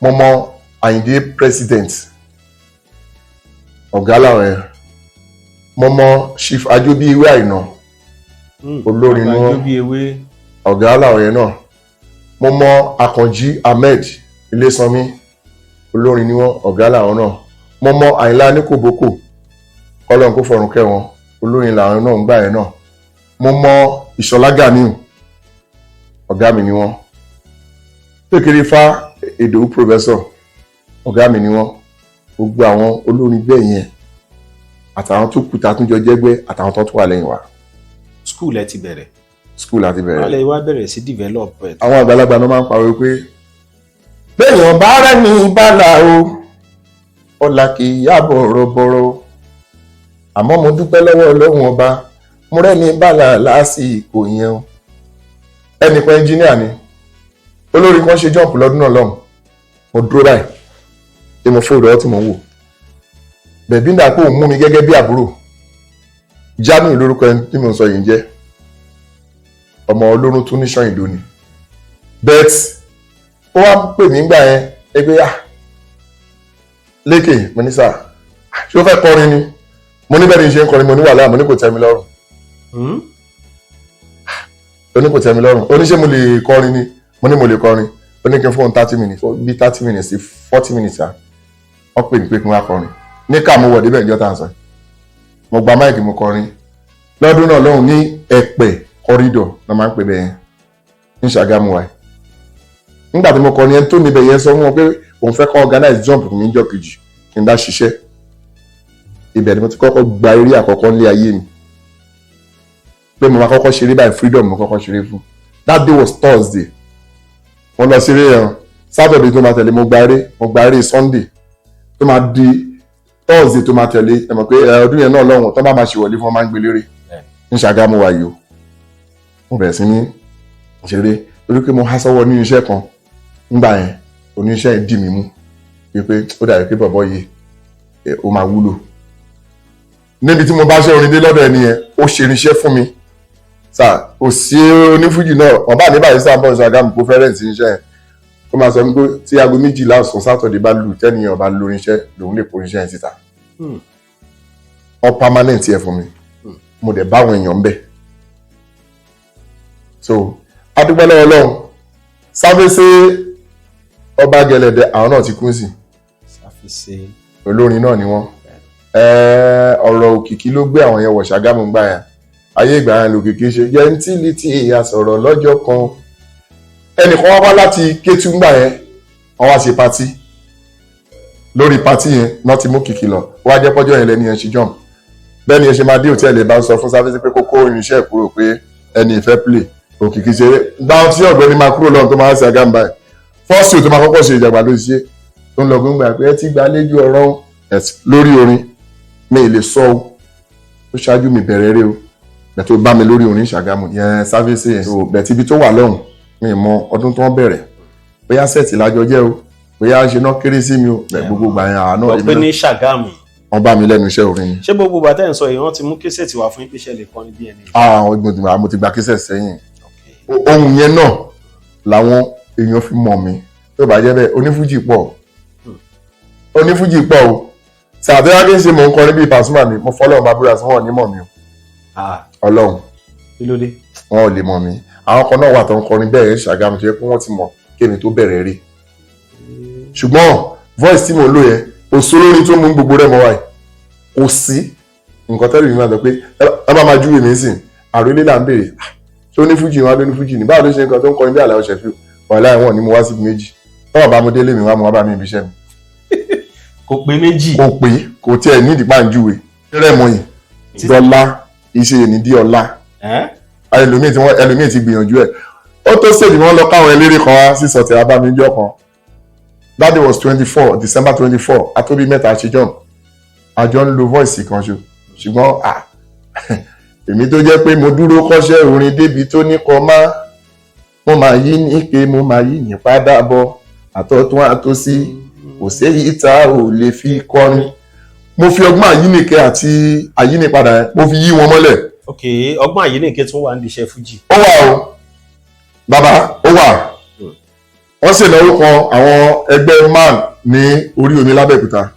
mo mọ Àyìndé President, ọ̀gá làwọn yẹn. Mo mọ Chief Ajóbíewé Àìná, olórin ni wọ́n. Bí ewé. Ọ̀gá làwọn yẹn náà. Mo mọ Àkànjí Ahmed Ilésanmí, olórin ni wọ́n, ọ̀gá làwọn náà. Mo mọ Àyìnlá ní Kòbókò, kọ́lọ́n kó fọ̀run kẹ́ wọn, olórin làwọn náà ń gbà yẹn náà. Mo mọ Ìṣọ̀lá Ganiu, ọ̀gá mi ni wọ́n. Kékeré fa Ìdòwú Professor, ọ̀gá mi ni wọ́n. Gbogbo àwọn olórin bẹ́ẹ̀ yẹn, àtàwọn tó kù tá a tún jọ jẹ́gbẹ́, àtàwọn tó tún wà lẹ́yìn wa. School ẹ ti bẹ̀rẹ̀? School àti bẹ̀rẹ̀. Wọ́n lè wá bẹ̀rẹ̀ sí develop ẹ̀? Àwọn àgbàlagbà náà máa ń pariwo pé béèyàn bá rẹ́ni bàlà o, ọ̀là kì í yá bọ̀rọ̀bọ̀rọ̀. Àmọ́ mo dúpẹ́ lọ́wọ́ Ọlọ́run ọba, mo rẹ́ni bàlà lásìkò yẹn o. Ẹnìkan ẹnjíníà ni, olórí kan ṣe jump lọ́dún náà lọ́hùn. Mo dúró báyìí tí mo fò ìdọ́wọ́ tí mo ń wò bẹ̀bí ń dà pé òun mú mi gẹ́gẹ́ bí àbúrò. Jamiu lórúkọ ẹni tí mo ń sọ yìí ń jẹ́, ọmọ olórun tún ní Ṣàyìndó ni. Bet ó wá pè mí gbà yẹn ẹ pé, "Ah, Lékè." Mo ní, "Sà, ṣé ó fẹ́ kọrin ni?" Mo ní, bẹ́ẹ̀ ni ṣe ń kọrin. Mo ní wàhálà, mo ní kò tẹ́ mi lọ́rùn. Ó ní kò tẹ́ mi lọ́rùn. Ó ní ṣé mo lè kọrin ni? Mo ní mo lè kọrin. Ó ní kí n fóun 30 minutes, bí 30 minutes sí 40 minutes. À wọ́n pè mí pé kí n wá kọrin ní ká mo wọ̀ débẹ̀ ìjọ tá à ń sọ. Mo gba mic, mo kọrin lọ́dún náà lọ́hùn ní Ẹ̀pẹ̀ Corridor ló máa ń pè bẹ́ẹ̀ ní Ṣàgámù wa. Nígbà tí mo kọrin, ẹni tó níbẹ̀ yẹn sọ fún wọn pé òun fẹ́ kọ́ organize jump mi níjọ́ kejì kí n dá ṣiṣẹ́. Ibẹ̀ ni mo ti kọ́kọ́ gba eré àkọ́kọ́ nílé ayé mi pé mo máa kọ́kọ́ ṣeré báyìí. Freedom mo kọ́kọ́ ṣeré fún. That day was Thursday. Mo lọ ṣeré yẹn. Saturday tó máa tẹ̀lé, mo gba eré. Mo gba eré Sunday tó máa di Thursday tó máa tẹ̀lé. Ẹ mọ̀ pé ọdún yẹn náà lọ́hùn, tó bá máa ṣèwọlé fún wọn, máa ń gbé léré ní Ṣàgámù wa yìí o. Mo bẹ̀rẹ̀ sí ní ṣeré torí pé mo há sọ́wọ́ ní iṣẹ́ kan ńgbà yẹn. Oníṣẹ́ yẹn dì mí mú wípé ó dàbí pé bọ̀bọ̀ yìí, ó máa wúlò níbi tí mo bá ṣe orin dé lọ́dọ̀ ẹni yẹn. Ó ṣe irinṣẹ́ fún mi sà. Kò sí onífújì náà, wọ́n bá ní báyìí sáà bọ́ Ṣàgámù kó fẹ́rẹ̀ǹsì iṣẹ́ yẹn. Ó máa sọ wípé tí aago 12 ọ̀sán Saturday bá lù, tẹ́niyàn bá lo irinṣẹ́, lòun lè kó irinṣẹ́ yẹn síta. Ọ permanent yẹ fún mi. Mo dẹ̀ báwọn èèyàn ń bẹ̀. So adúpẹ́ lọ́wọ́ Ọlọ́run. Sáfẹ́sẹ́ ọba gẹlẹ́dẹ̀, àwọn náà ti kú sí. Ṣàfìṣe. Olórin náà ni wọ́n. Ọ̀rọ̀ òkìkí ló gbé àwọn yẹn wọ̀ Ṣàgámù gbà yẹn. Ayé ìgbà yẹn lòkìkí ṣe gentility àsọ̀rọ̀ lọ́jọ́ kan. Ẹnìkan wá wá láti Kétu ńgbà yẹn, wọ́n wá ṣe party. Lórí party yẹn náà ti mú kìkì lọ. Wá jẹ́ pọ́jọ́ yẹn lẹ́ni yẹn ṣe jump. Bẹ́ẹ̀ ni ẹ ṣe máa dé hòtẹ́ẹ̀lì, bá ń sọ fún sáfẹ́sì pé kó kó irinṣẹ́ ẹ̀ kúrò, pé ẹni ìfẹ́ play òkìkí ṣeré. Dáhùn tí ọ̀gbẹ́ni máa kúrò lọ́run tó máa ń ṣe àgàmbá ẹ̀, fọ́ọ̀sì tó máa kọ́kọ́ ṣe ìjàgbá ló ṣe tó ń lọ gbóngbà pé ẹ ti gba àlejò ọ̀rọ̀ lórí orin. Mi ì lè sọ o, ó ṣáájú mi bẹ̀rẹ̀ rẹ o, bẹ̀ tó bá mi lórí orin Ṣàgámù yẹn, sáfẹ́sì yẹn so bẹ̀ tí ibi tó wà lọ́hùn, mi ì mọ ọdún tó ń bẹ̀rẹ̀, bóyá sẹ́ẹ̀tì lájọ jẹ́ o, bóyá ṣe náà kéré sí mi o, bẹ̀ gbogbo gbà yẹn àánú. Wọ́n pé ní Ṣàgámù. Wọ́n bá mi lẹ́nu iṣẹ́ orin ni. Ṣé gbogbo bàtẹ́ ń sọ yìí, wọ́n ti mú cassette wá fún yín pé ṣe lè kọrin bí ẹni? Ah, mo ti gba cassette sẹ́yìn. Ohun yẹn náà làwọn èèyàn fi mọ̀ mí. Tó bá jẹ́ bẹ́ẹ̀, onífújì pọ̀, onífújì pọ̀ o. Sàbẹ́wá kí n ṣe mò ń kọrin bíi Pasuma mi, mo fọlọ́run bá búra sí, wọn ò ní mọ̀ mí o. Ah. Ọlọ́run. Kí ló dé? Wọn ò lè mọ̀ mí. Àwọn kan náà wà tó ń kọrin bẹ́ẹ̀ ń Ṣàgámù tó yẹ pé wọ́n ti mọ̀ kémi tó bẹ̀rẹ̀ rí, ṣùgbọ́n voice tí mò ń lò yẹn, kò sí olórin tó mú gbogbo rẹ̀ mọ́ wáyé. Kò sí nǹkan tẹ́lẹ̀ mi máa sọ pé ẹ bá máa júwe mi sìn, àròlé là ń béèrè. Ah, ṣé onífújì wọn ló ní fújì ní? Báwo ló ṣe nǹkan tó ń kọrin bí Àlàó Ṣẹ̀fíù? Wàhálà ẹ̀wọ̀n ni mo wá síbi méjì tọ́wọ́ bá mo délé mi wá, mo wá bá mi ibi iṣẹ́ mi. Kò pé méjì. Kò pé, kò tiẹ̀ nídìí pàǹjúwe rẹ̀ mọ́ yìí dọ́là iṣẹ́ ní dí ọlá. Ẹ́? Ẹlòmíì tí wọ́n, ẹlòmíì ti gbìyànjú ẹ̀, ó tó stage wọ́n lọ káwọn eléré kan wá sí sọ̀tẹ̀ abámijọ́ kan. That day was 24 December 24. Atóbi mẹ́ta àṣejọ́ àjọ ń lo voice kan ṣo, ṣùgbọ́n ah, èmi tó jẹ́ pé mo dúró kọ́ṣẹ́ orin débi tó ní kọ́ má mo máa yí ní pé mo máa yí ní padà bọ̀, àtọ̀tún àtòsí, kò séyìí tá ò lè fi kọrin. Mo fi ọgbọ́n àyínìkẹ́ àti àyínípadà yẹn, mo fi yí wọn mọ́lẹ̀. Ok, ọgbọ́n àyíníke tún wà nídìí iṣẹ́ fújì. Ó wà o bàbá, ó wà. Wọ́n ṣènáwó kan, àwọn ẹgbẹ́ man ní orí omi lábẹ́òkúta.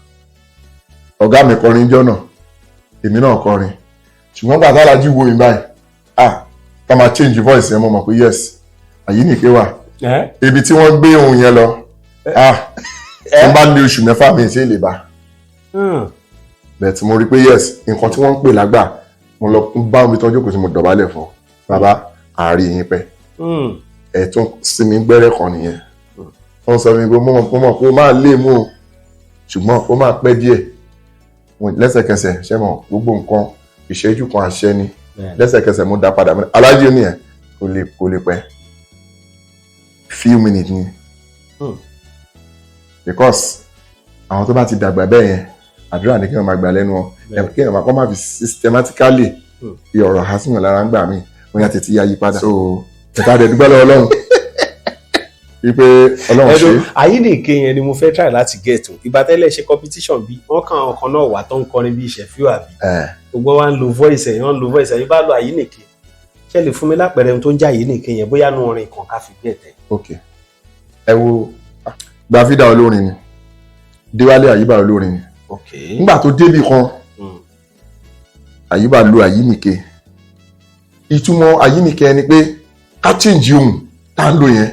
Ọ̀gá mi kọrin jọ́ náà, èmi náà kọrin, ṣùgbọ́n gbàtà alájí wo mi báyìí, ah, tá máa change voice yẹn, mo mọ̀ pé yes, àyíníke wà. Ẹ́? Ibi tí wọ́n gbé ohun yẹn lọ, ah, tí wọ́n bá lé oṣù 6 mi ṣe lè bá. But mo rí i pé yes, nǹkan tí wọ́n ń pè lágbà. Mo lọ bá omi tọ́jú kò sí, mo dọ̀bálẹ̀ fún bàbá, àárín yín pẹ́. Ẹ̀ tún sinmi gbẹ́rẹ́ kan nìyẹn. Wọ́n sọ mi pé mo mọ̀ pé ó máa lé mú o, ṣùgbọ́n ó máa pẹ́ díẹ̀. Lẹ́sẹ̀kẹsẹ̀, ṣé mọ̀, gbogbo nǹkan ìṣẹ́jú kan àṣẹ ni. Lẹ́sẹ̀kẹsẹ̀ mo dá padà. Mo ní, alájí ní ẹ̀ kò lè pẹ́, few minutes ni. Because àwọn tó bá ti dàgbà bẹ́ẹ̀ yẹn, àdúrà ní kí wọ́n máa gbà lẹ́nu wọn, kí wọ́n máa kọ́ máa fi systematically fi ọ̀rọ̀ há síyàn lára ń gbà mí, wọ́n yà tètè yá yí padà. So ẹ̀ka dẹ̀ dúpẹ́ lọ́wọ́ Ọlọ́run wípé Ọlọ́run ṣe. Ẹdùn àyíníke yẹn ni mo fẹ́ try láti get o. Ìgbà tẹ́lẹ̀ ṣe competition bí wọ́n kàn àwọn kan náà wà tó ń kọrin bí Ṣẹ̀fíù àbí? Ẹ̀. Gbogbo wa ń lo voice ẹ̀, wọ́n ń lo voice ẹ̀. Yín bá lo àyíníke, ṣe lè fún mi lápẹẹrẹ ohun tó ń jẹ́ àyíníke yẹn, bóyá nu orin kan ká fi get ẹ̀? Ok, ẹ wo Gbàfídà, olórin ni. Déwálé Àyíbá, olórin ni. Nígbà tó débì kan, Àyíbá lo àyínìke. Ìtumọ̀ àyínìke ni pé ká change ohùn tá ń lò yẹn,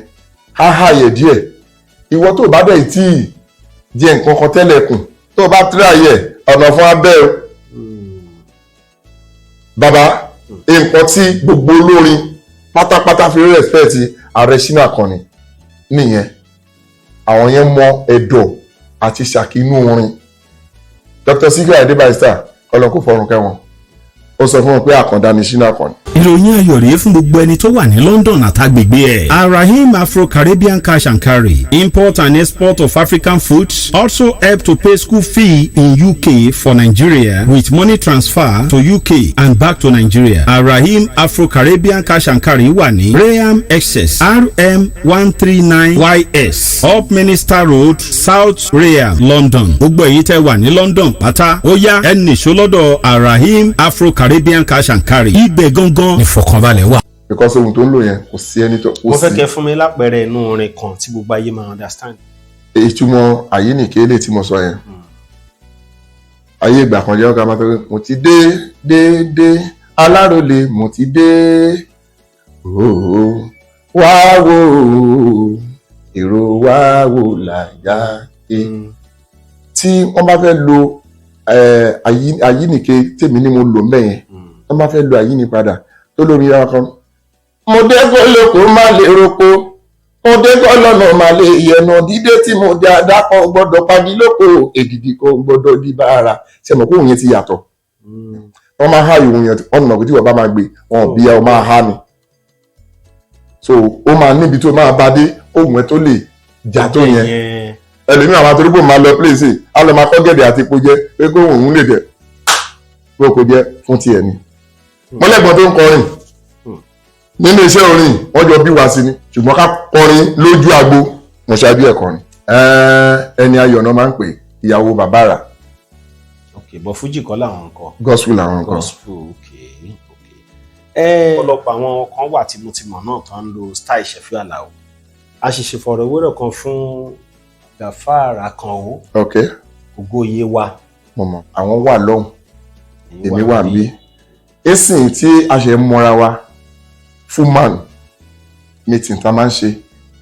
ká hàyẹ̀ díẹ̀. Ìwọ tó bá bẹ̀ tí ì jẹ nǹkan kan tẹ́lẹ̀ kùn, tó bá try ẹ̀, ọ̀nà fún abẹ́ o. Bàbá, nǹkan tí gbogbo olórin pátápátá fi respect ààrẹ Ṣínà Àkànní nìyẹn. Àwọn yẹn mọ ẹ̀dọ̀ àti ṣàkínú orin. Dr. Sikiru Ayinde Barrister, Ọlọ́run kò fọ̀run kẹ́wọn, ó sọ fún wọn pé àkàndá ni Ṣínà Àkànní. Ìròyìn ayọ̀ rèé fún gbogbo ẹni tó wà ní London àtàgbègbè ẹ̀. Arahim Afro-Caribbean Cash and Carry, import and export of African foods, also help to pay school fee in UK for Nigeria with money transfer to UK and back to Nigeria. Arahim Afro-Caribbean Cash and Carry wà ní Rainham, Essex, RM139 YS, Upminster Road, South Rainham, London. Gbogbo èyí tẹ́ wà ní London pátá, ó yá, ẹ nìṣó lọ́dọ̀ Arahim Afro-Caribbean Cash and Carry. Ibẹ̀ gangan ìfọ̀kànbalẹ̀ wà. Because ohun tó ń lò yẹn, kò sí ẹni tó Mo kò fẹ́ sí. kẹ́ fún mi lápẹẹrẹ inú orin kan tí gbogbo ayé máa understand. Ìtumọ̀ àyínìke lè tí mo sọ yẹn, ayé ìgbà kan jẹ́ ọ̀gá máa tó pé mo ti dé dé dé alárólé, mo ti dé ooo, wá wò ó, èrò wá wò làyà dé. Tí wọ́n bá fẹ́ lo àyínìke tèmi ni mo lò mẹ́yẹn, wọ́n bá fẹ́ lo àyínípadà tó lórí ara kan. Mo dé kólókó má lè roko, mo dé kọ́lọ́nà má lè yẹnu, dídé tí mo dé, adákan gbọ́dọ̀ pagi lóko, èdìdì kan gbọ́dọ̀ di bára. Ṣe mọ̀ pé òun yẹn ti yàtọ̀? Wọ́n máa há ìhun yẹn, wọ́n mọ̀ pé tí wọ́n bá máa gbé wọn bí ẹ, ọ máa há ni. So ó máa níbi tó máa bá dé, ohun ẹ tó lè jà tó yẹn. Ẹlòmíràn, àwọn atorígbò máa lọ pléṣe, á lọ máa kọ́ gẹ̀dẹ̀ àti epo jẹ pé kó òun lè dẹ̀ kó kó jẹ fún tiẹ̀ ni. Mọ́lẹ́gbọ̀n tó ń kọrin nínú iṣẹ́ orin, wọ́n jọ bí wa sí ni, ṣùgbọ́n ká kọrin lójú agbo, mo ṣáájú ẹ̀ kọrin. Ẹni ayọ̀ náà máa ń pè ìyàwó bàbá rà. Ok, but Fuji kọ́ làwọn ń kọ? Gospel làwọn ń kọ. Gospel, ok. Ẹ ọ̀pọ̀lọpọ̀ àwọn kan wà tí mo ti mọ̀ náà tó ń lo style Ṣẹ̀fíù Àlàó. A sì ṣe fọ̀rọ̀wérọ̀ kan fún Gafar Àkànó Ògo Yewa. Mo mọ̀, àwọn wà lọ́hùn. Ẹ̀yin Èmi wà níbí ìsìn tí a ṣe ń mọ́ra wa. Full man meeting tá a máa ń ṣe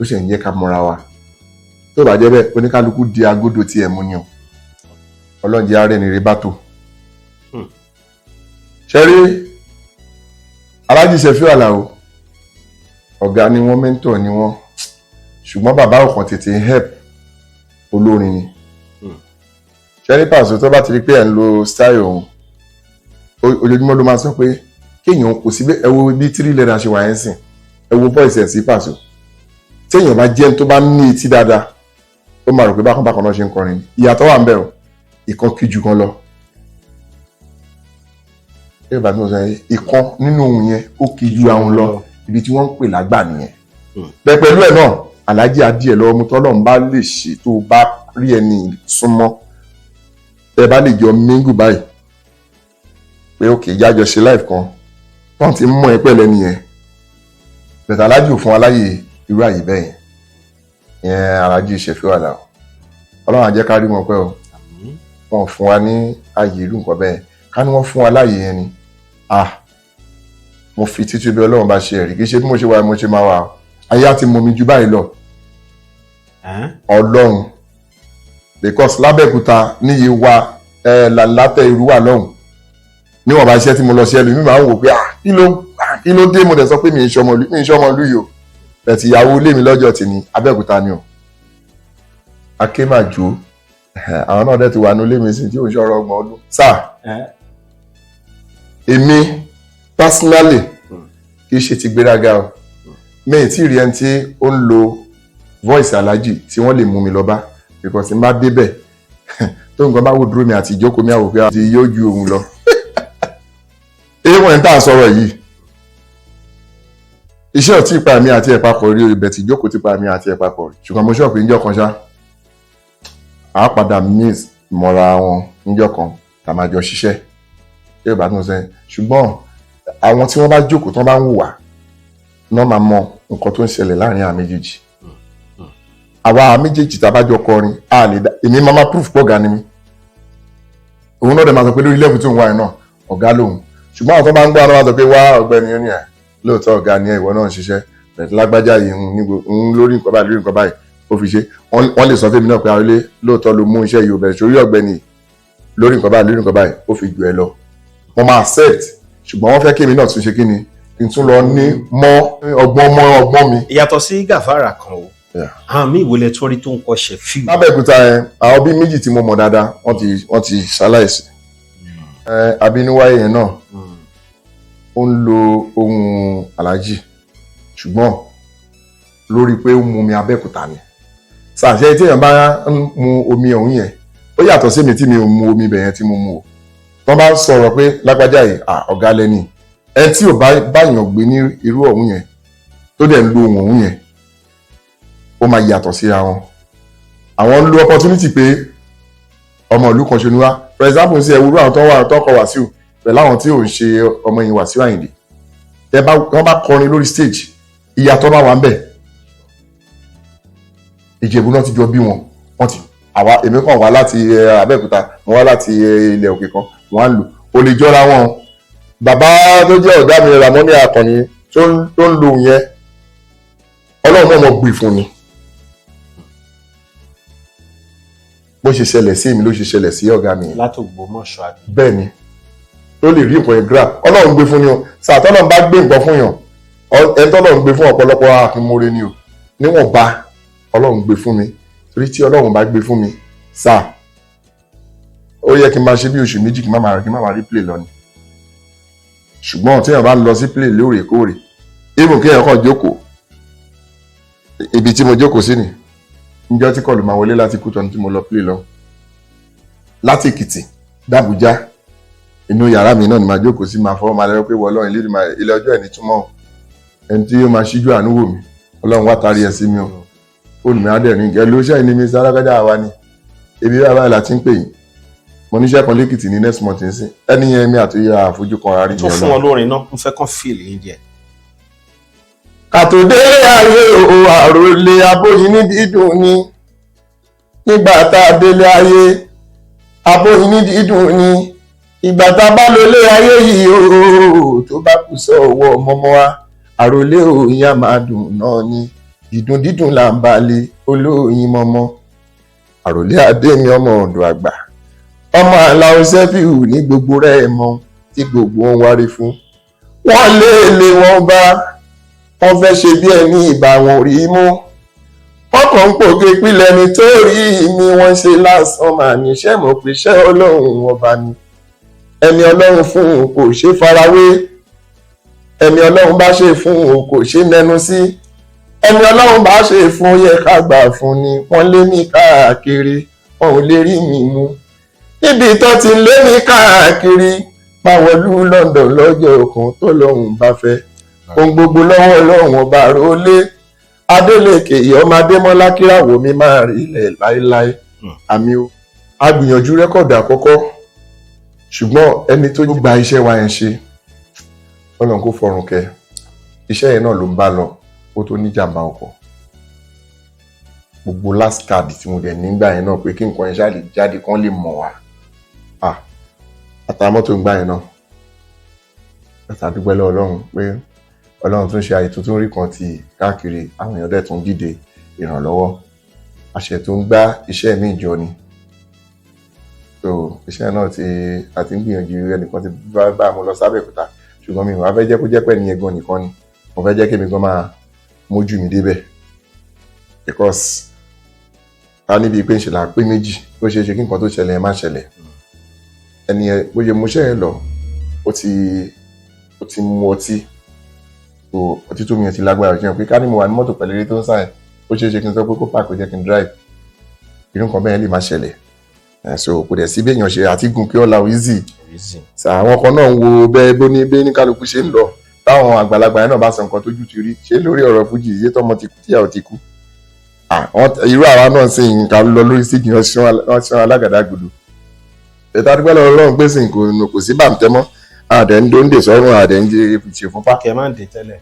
ó ṣe ń jẹ́ ká mọ́ra wa. Tó bá jẹ́ bẹ́ẹ̀, oníkálukú di agodo tí ẹ̀ mú ni o. Ọlọ́run jẹ́ àárẹ̀ ní rí bá tó. Ṣe rí Alhaji Ṣẹ̀fíù Àlàó, ọ̀gá ni wọ́n, mentor ni wọ́n, ṣùgbọ́n bàbá ọ̀kan tètè help olórin ni. Ṣe rí Pàṣẹ, tó bá ti rí pé ẹ̀ ń lo style òun, ojoojúmọ́ ló máa sọ pé kéèyàn kò sí. Ẹ wo bí Three Leather ṣe wà yẹn sìn, ẹ wo voice ẹ̀ sí Pàṣẹ. Téèyàn bá jẹ́ tó bá ní etí dáadáa, ó máa rò pé bákan bákan náà ṣe ń kọrin. Ìyàtọ̀ wà ń bẹ̀ o, ìkan kí ju kan lọ. Ẹ bá mi sọ yẹn, ìkan nínú ohun yẹn ó kí ju àwọn lọ. Ibi tí wọ́n ń pè lágbà nìyẹn. Bẹ́ẹ̀ pẹ̀lú ẹ̀ náà, Aláàjì adìẹ lọ́wọ́ mú. Tọ́lọ́ ń bá lè ṣe, tó bá rí ẹni súnmọ́, tẹ́ bá lè jọ mingle báyìí pé òkè jájọ ṣe live kan, tọ́n ti mú ẹ pẹ̀lẹ́ nìyẹn. Bẹ̀tẹ̀ Aláàjì ò fún wa láyè irú àyè bẹ́ẹ̀ yẹn. Yẹn Aláàjì Ṣẹ̀fíù Àlàó, Ọlọ́run á jẹ́ ká rí wọn pẹ́ o. Àmín. Wọn ò fún wa ní àyè irú nǹkan bẹ́ẹ̀. Ká ní wọ́n fún wa láyè yẹn ni, ah, mo fi títí bí Ọlọ́run bá ṣe ẹ̀rí, kì í ṣe bí mo ṣe wà mo ṣe máa wà o. Ayé á ti mọ mi ju báyìí lọ. Ẹ́n? Ọlọ́run, because lábẹ́òkúta níyì wa ẹ làlátẹ irú wà lọ́hùn níwọ̀nba iṣẹ́ tí mo lọ ṣe, ẹlòmíì máa ń wò pé, ah, kí ló dé? Mo dẹ̀ sọ pé mi ì ṣọmọ ìlú yìí o. Bẹ̀tì ìyàwó ilé mi lọ́jọ́ tì ní Abẹ́òkúta ni o, Akémàjò. Àwọn náà dẹ̀ ti wà ní ilé mi sí tí ò ń ṣọ̀rọ̀ 30 ọdún sáà. Ẹ́n? Èmi personally, kì í ṣe ti gbéraga o, mi ì tí ì rí ẹni tí ó ń lo voice Alhaji tí wọ́n lè mú mi lọ bá, because tí n bá débẹ̀, tó nǹkan bá wò dúró mi àti ìjókòó mi, àwò pé àti yóò ju òun lọ. Èèwọ̀n ẹ̀ ń tà sọ̀rọ̀ yìí, iṣẹ́ ò tí ì pa mi àti ẹ̀ papọ̀ rí o. Ibẹ̀ tí ìjókòó ti pa mi àti ẹ̀ papọ̀ rí, ṣùgbọ́n mo ṣọ́ọ̀pù níjọ́ kan ṣá, àá padà miss mọ́ra wọn níjọ́ kan tá a máa jọ ṣiṣẹ́ yóò bá tún sẹ́yìn. Ṣùgbọ́n àwọn tí wọ́n bá jókòó, tán bá ń wùwà náà, máa mọ nǹkan tó ń ṣẹlẹ̀ láàrin àwọn méjèèjì. Àwa méjèèjì tá a bá jọ kọrin, a lè dá èmi máa proof pọ̀ ọ̀gá ni mí, òun náà dẹ̀ máa sọ pé lórí level tó ń wá ẹ̀ náà, ọ̀gá lòun. Ṣùgbọ́n àwọn tó bá ń gbọ́, àwọn máa sọ pé, wá ọ̀gbẹ́ni, ó ní ẹ̀ lóòótọ́ ọ̀gá ni ẹ̀, ìwọ náà ń ṣiṣẹ́ bẹ̀rẹ̀ lágbájá yìí ń lórí nǹkan báyìí, lórí nǹkan báyìí ó fi ṣe. Wọ́n lè sọ fún mi náà pé àwọn ilé lóòótọ́ ló mú iṣẹ́ yìí, ó bẹ̀rẹ̀ sórí ọ̀gbẹ́ni lórí nǹkan báyìí, lórí nǹkan báyìí ó fi jù ẹ lọ. Wọ́n máa accept, ṣùgbọ́n wọ́n fẹ́ kí èmi náà tún ṣe kí ni, kí n tún lọ ní mọ́ ọgbọ́n mọ́ ọgbọ́n mi. Ìyàtọ̀ sí Gafar Àkànó, àwọn míì wo lẹ tún rí tó ń kọ Ṣẹ̀fíù? Lábẹ́òkúta yẹn, àwọn bíi méjì tí mo mọ̀ dáadáa, wọ́n ti ṣaláìsí. Abínúwáyé yẹn náà, ó ń lo ohun Aláàjì, ṣùgbọ́n lórí pé ó mu omi Abẹ́òkúta ni sàṣẹ. Tí èèyàn bá ń mu omi ọ̀hún yẹn, ó yàtọ̀ sí mi tí mi ò mu omi ibẹ̀ yẹn tí mo mu o. Tọ́ bá ń sọ̀rọ̀ pé lágbájá yìí, ọ̀gá lẹ́ni ẹ tí ò bá báyàn gbé ní irú ọ̀hún yẹn, tó dẹ̀ ń lo ohun ọ̀hún yẹn, ó máa yàtọ̀ síra wọn. Àwọn ń lo opportunity pé ọmọ ìlú kan ṣe ni wá. For example, sí ẹwúrú àwọn tó wà tó kọ Wàsíù pẹ̀lú àwọn tí ò ń ṣe ọmọ yìí Wàsíù Àyìndé, tẹ bá wọ́n bá kọrin lórí stage, ìyàtọ̀ bá wà ń bẹ̀. Ìjẹ̀bú náà ti jọ bí wọn, wọ́n ti àwa. Èmi kàn wá láti Abẹ́òkúta, mo wá láti ilẹ̀ òkè kan, wọ́n á lò ó lè jọra wọn. Bàbá tó jẹ́ ọ̀gá mi, Ramoni Akànnì, tó ń lo yẹn, Ọlọ́run mọ̀ mọ̀ gbé fún ni. Bó ṣe ṣẹlẹ̀ sí èmi ló ṣe ṣẹlẹ̀ sí ọ̀gá mi yẹn. Látògbómọ̀ṣọ́ àbí? Bẹ́ẹ̀ ni, tó lè rí nǹkan yẹn grab, Ọlọ́run gbé fún ni o. Sàtọ́lọ́run bá gbé nǹkan fún yàn, ẹni tọ́lọ́run gbé fún, ọ̀pọ̀lọpọ̀ àfimóre ni o. Níwọ̀nba Ọlọ́run gbé fún mi, torí tí Ọlọ́run bá gbé fún mi sáà, ó yẹ kí n máa ṣe bí oṣù 2 kí n má máa rí play lọ ni. Ṣùgbọ́n tí èèyàn bá ń lọ sí play lóòrèkóòrè, even kí èèyàn kàn jókòó ibi tí mo jókòó sí ni, níjọ́ tí call máa wọlé láti Kútọ́nù tí mo lọ play lọ, láti Èkìtì dàbújá, inú yàrá mi náà ni màá jókòó sí, máa fọwọ́ máa lẹ́rọ pé wọ́n Ọlọ́run ilé ọjọ́ ẹ̀ ní túmọ̀ ẹni tí yóò máa ṣíjú àánú wò mí, Ọlọ́run wá tarí ẹ̀ sí mi o. Fóònù mi á dẹ̀ ring, ẹ̀ ló ṣe ní Mr. Alágbájá, àwa ni, ebi bàbá ìlà tí ń pè yín. Mo níṣẹ́ kan lẹ́kìtì ní next month nsìn. Ẹni yẹn, mi àti ìyá àfojú kan rárí. Tó fún wọn lórin náà, mo fẹ́ kàn feel yín díẹ̀. Kàtó dé ayé o, àròlé abóyin ní dídùn ni. Nígbà tá a délé ayé, abóyin ní dídùn ni. Ìgbà tá a bá lólé ayé yìí o, tó bá kù sọ́wọ́ ọmọọmọ wa, àròlé òyìn á máa dùn náà ni. Dídùn dídùn là ń balẹ̀ olóyin mọ́mọ́. Àròlé adémi, ọmọ ọ̀dọ̀ àgbà, ọmọ aláwọ̀ sẹ́fìhù ní gbogbo rẹ̀ mọ́ tí gbogbo wọn wárí fún. Wọ́n lé lé wọn bá wọ́n fẹ́ ṣe bí ẹni ìbá wọn rí mú. Wọ́n kàn ń pòkè pílẹ̀ ní torí mi. Wọ́n ṣe lásán mà níṣẹ́ mọ̀ pé iṣẹ́ Ọlọ́run Ọba ni. Ẹni Ọlọ́run fún un kò ṣe farawé. Ẹni Ọlọ́run bá ṣe fún un kò ṣe mẹ́nu sí. Ẹni Ọlọ́run bá ṣe fún yẹ ká gbà fún ni. Wọ́n lé mi káàkiri, wọn ò lè rí mi mú. Níbi tó ti lé mi káàkiri, máa wọlú London lọ́jọ́ kan tó lọ́hùn bá fẹ́. Ohun gbogbo lọ́wọ́ Ọlọ́run Ọba. Rólé Adélèké, ọmọ Adémọ́lá, kíràwọ̀ mi máa rí ilẹ̀ láéláé. Àmì o. A gbìyànjú record àkọ́kọ́, ṣùgbọ́n ẹni tó gba iṣẹ́ wa yẹn ṣe, Ọlọ́run kò fọ̀run kẹ́, iṣẹ́ yẹn náà ló ń bá lọ ó tó níjàmbá ọkọ̀. Gbogbo last card tí mo dẹ̀ nígbà yẹn náà pé kí nǹkan yẹn ṣáà lè jáde, kán lè mọ̀ wá. Àtàwọn mọ́tò ń gbà yẹn náà àtàdúpẹ́ lọ́wọ́ Ọlọ́run pé Ọlọ́run tún ṣe àyè tuntun rí kan ti káàkiri. Àwọn èèyàn dẹ̀ tún dìde ìrànlọ́wọ́. Àṣẹ tó ń gbá iṣẹ́ mi jọ ni. So iṣẹ́ náà ti àti ń gbìyànjú. Ẹnìkan ti bá mo lọ sábẹ́òkúta, ṣùgbọ́n mi ò wá fẹ́ jẹ́ kó jẹ́ pẹ́ nìyẹn gan nìkan ni. Mo fẹ́ jẹ́ kí èmi gan máa mójú mi débẹ̀, because ká níbi pé ń ṣe là pé méjì, ó ṣeé ṣe kí nǹkan tó ṣẹlẹ̀ yẹn má ṣẹlẹ̀. Ẹni yẹn, bó ṣe múṣẹ́ yẹn lọ, ó ti mu ọtí. So ọtí tó mu yẹn ti lágbára jẹun pé ká ní mo wà ní mọ́tò pẹ̀lú eré tó ń sáyẹn, ó ṣeé ṣe kí n sọ pé kó park, kó jẹ́ kí n drive. Irú nǹkan bẹ́ẹ̀ lè má ṣẹlẹ̀. So kò dẹ̀ sí bí èèyàn ṣe àti gun kí ọ̀la easy. Easy. Àwọn kan náà ń wo bẹ́ẹ̀ bó ní bẹ́ẹ̀ ní kálukú ṣe ń lọ. Táwọn àgbàlagbà yẹn náà bá sọ nǹkan tójú ti rí ṣé lórí ọ̀rọ̀ fújì yé, tọmọ ti kú, tíyàwó ti kú. Irú àwa náà sì ń ká lọ lórí stage, wọ́n ṣe alágàdàgodo. Ètò àdúgbò lọ́wọ́ Ọlọ́run pé sì kò sí bàǹtẹ́ mọ́, àdẹ̀ ń dóńdè sọ́run, àdẹ̀ ń ṣe fúnpá. Kẹ máa ń dé tẹ́lẹ̀.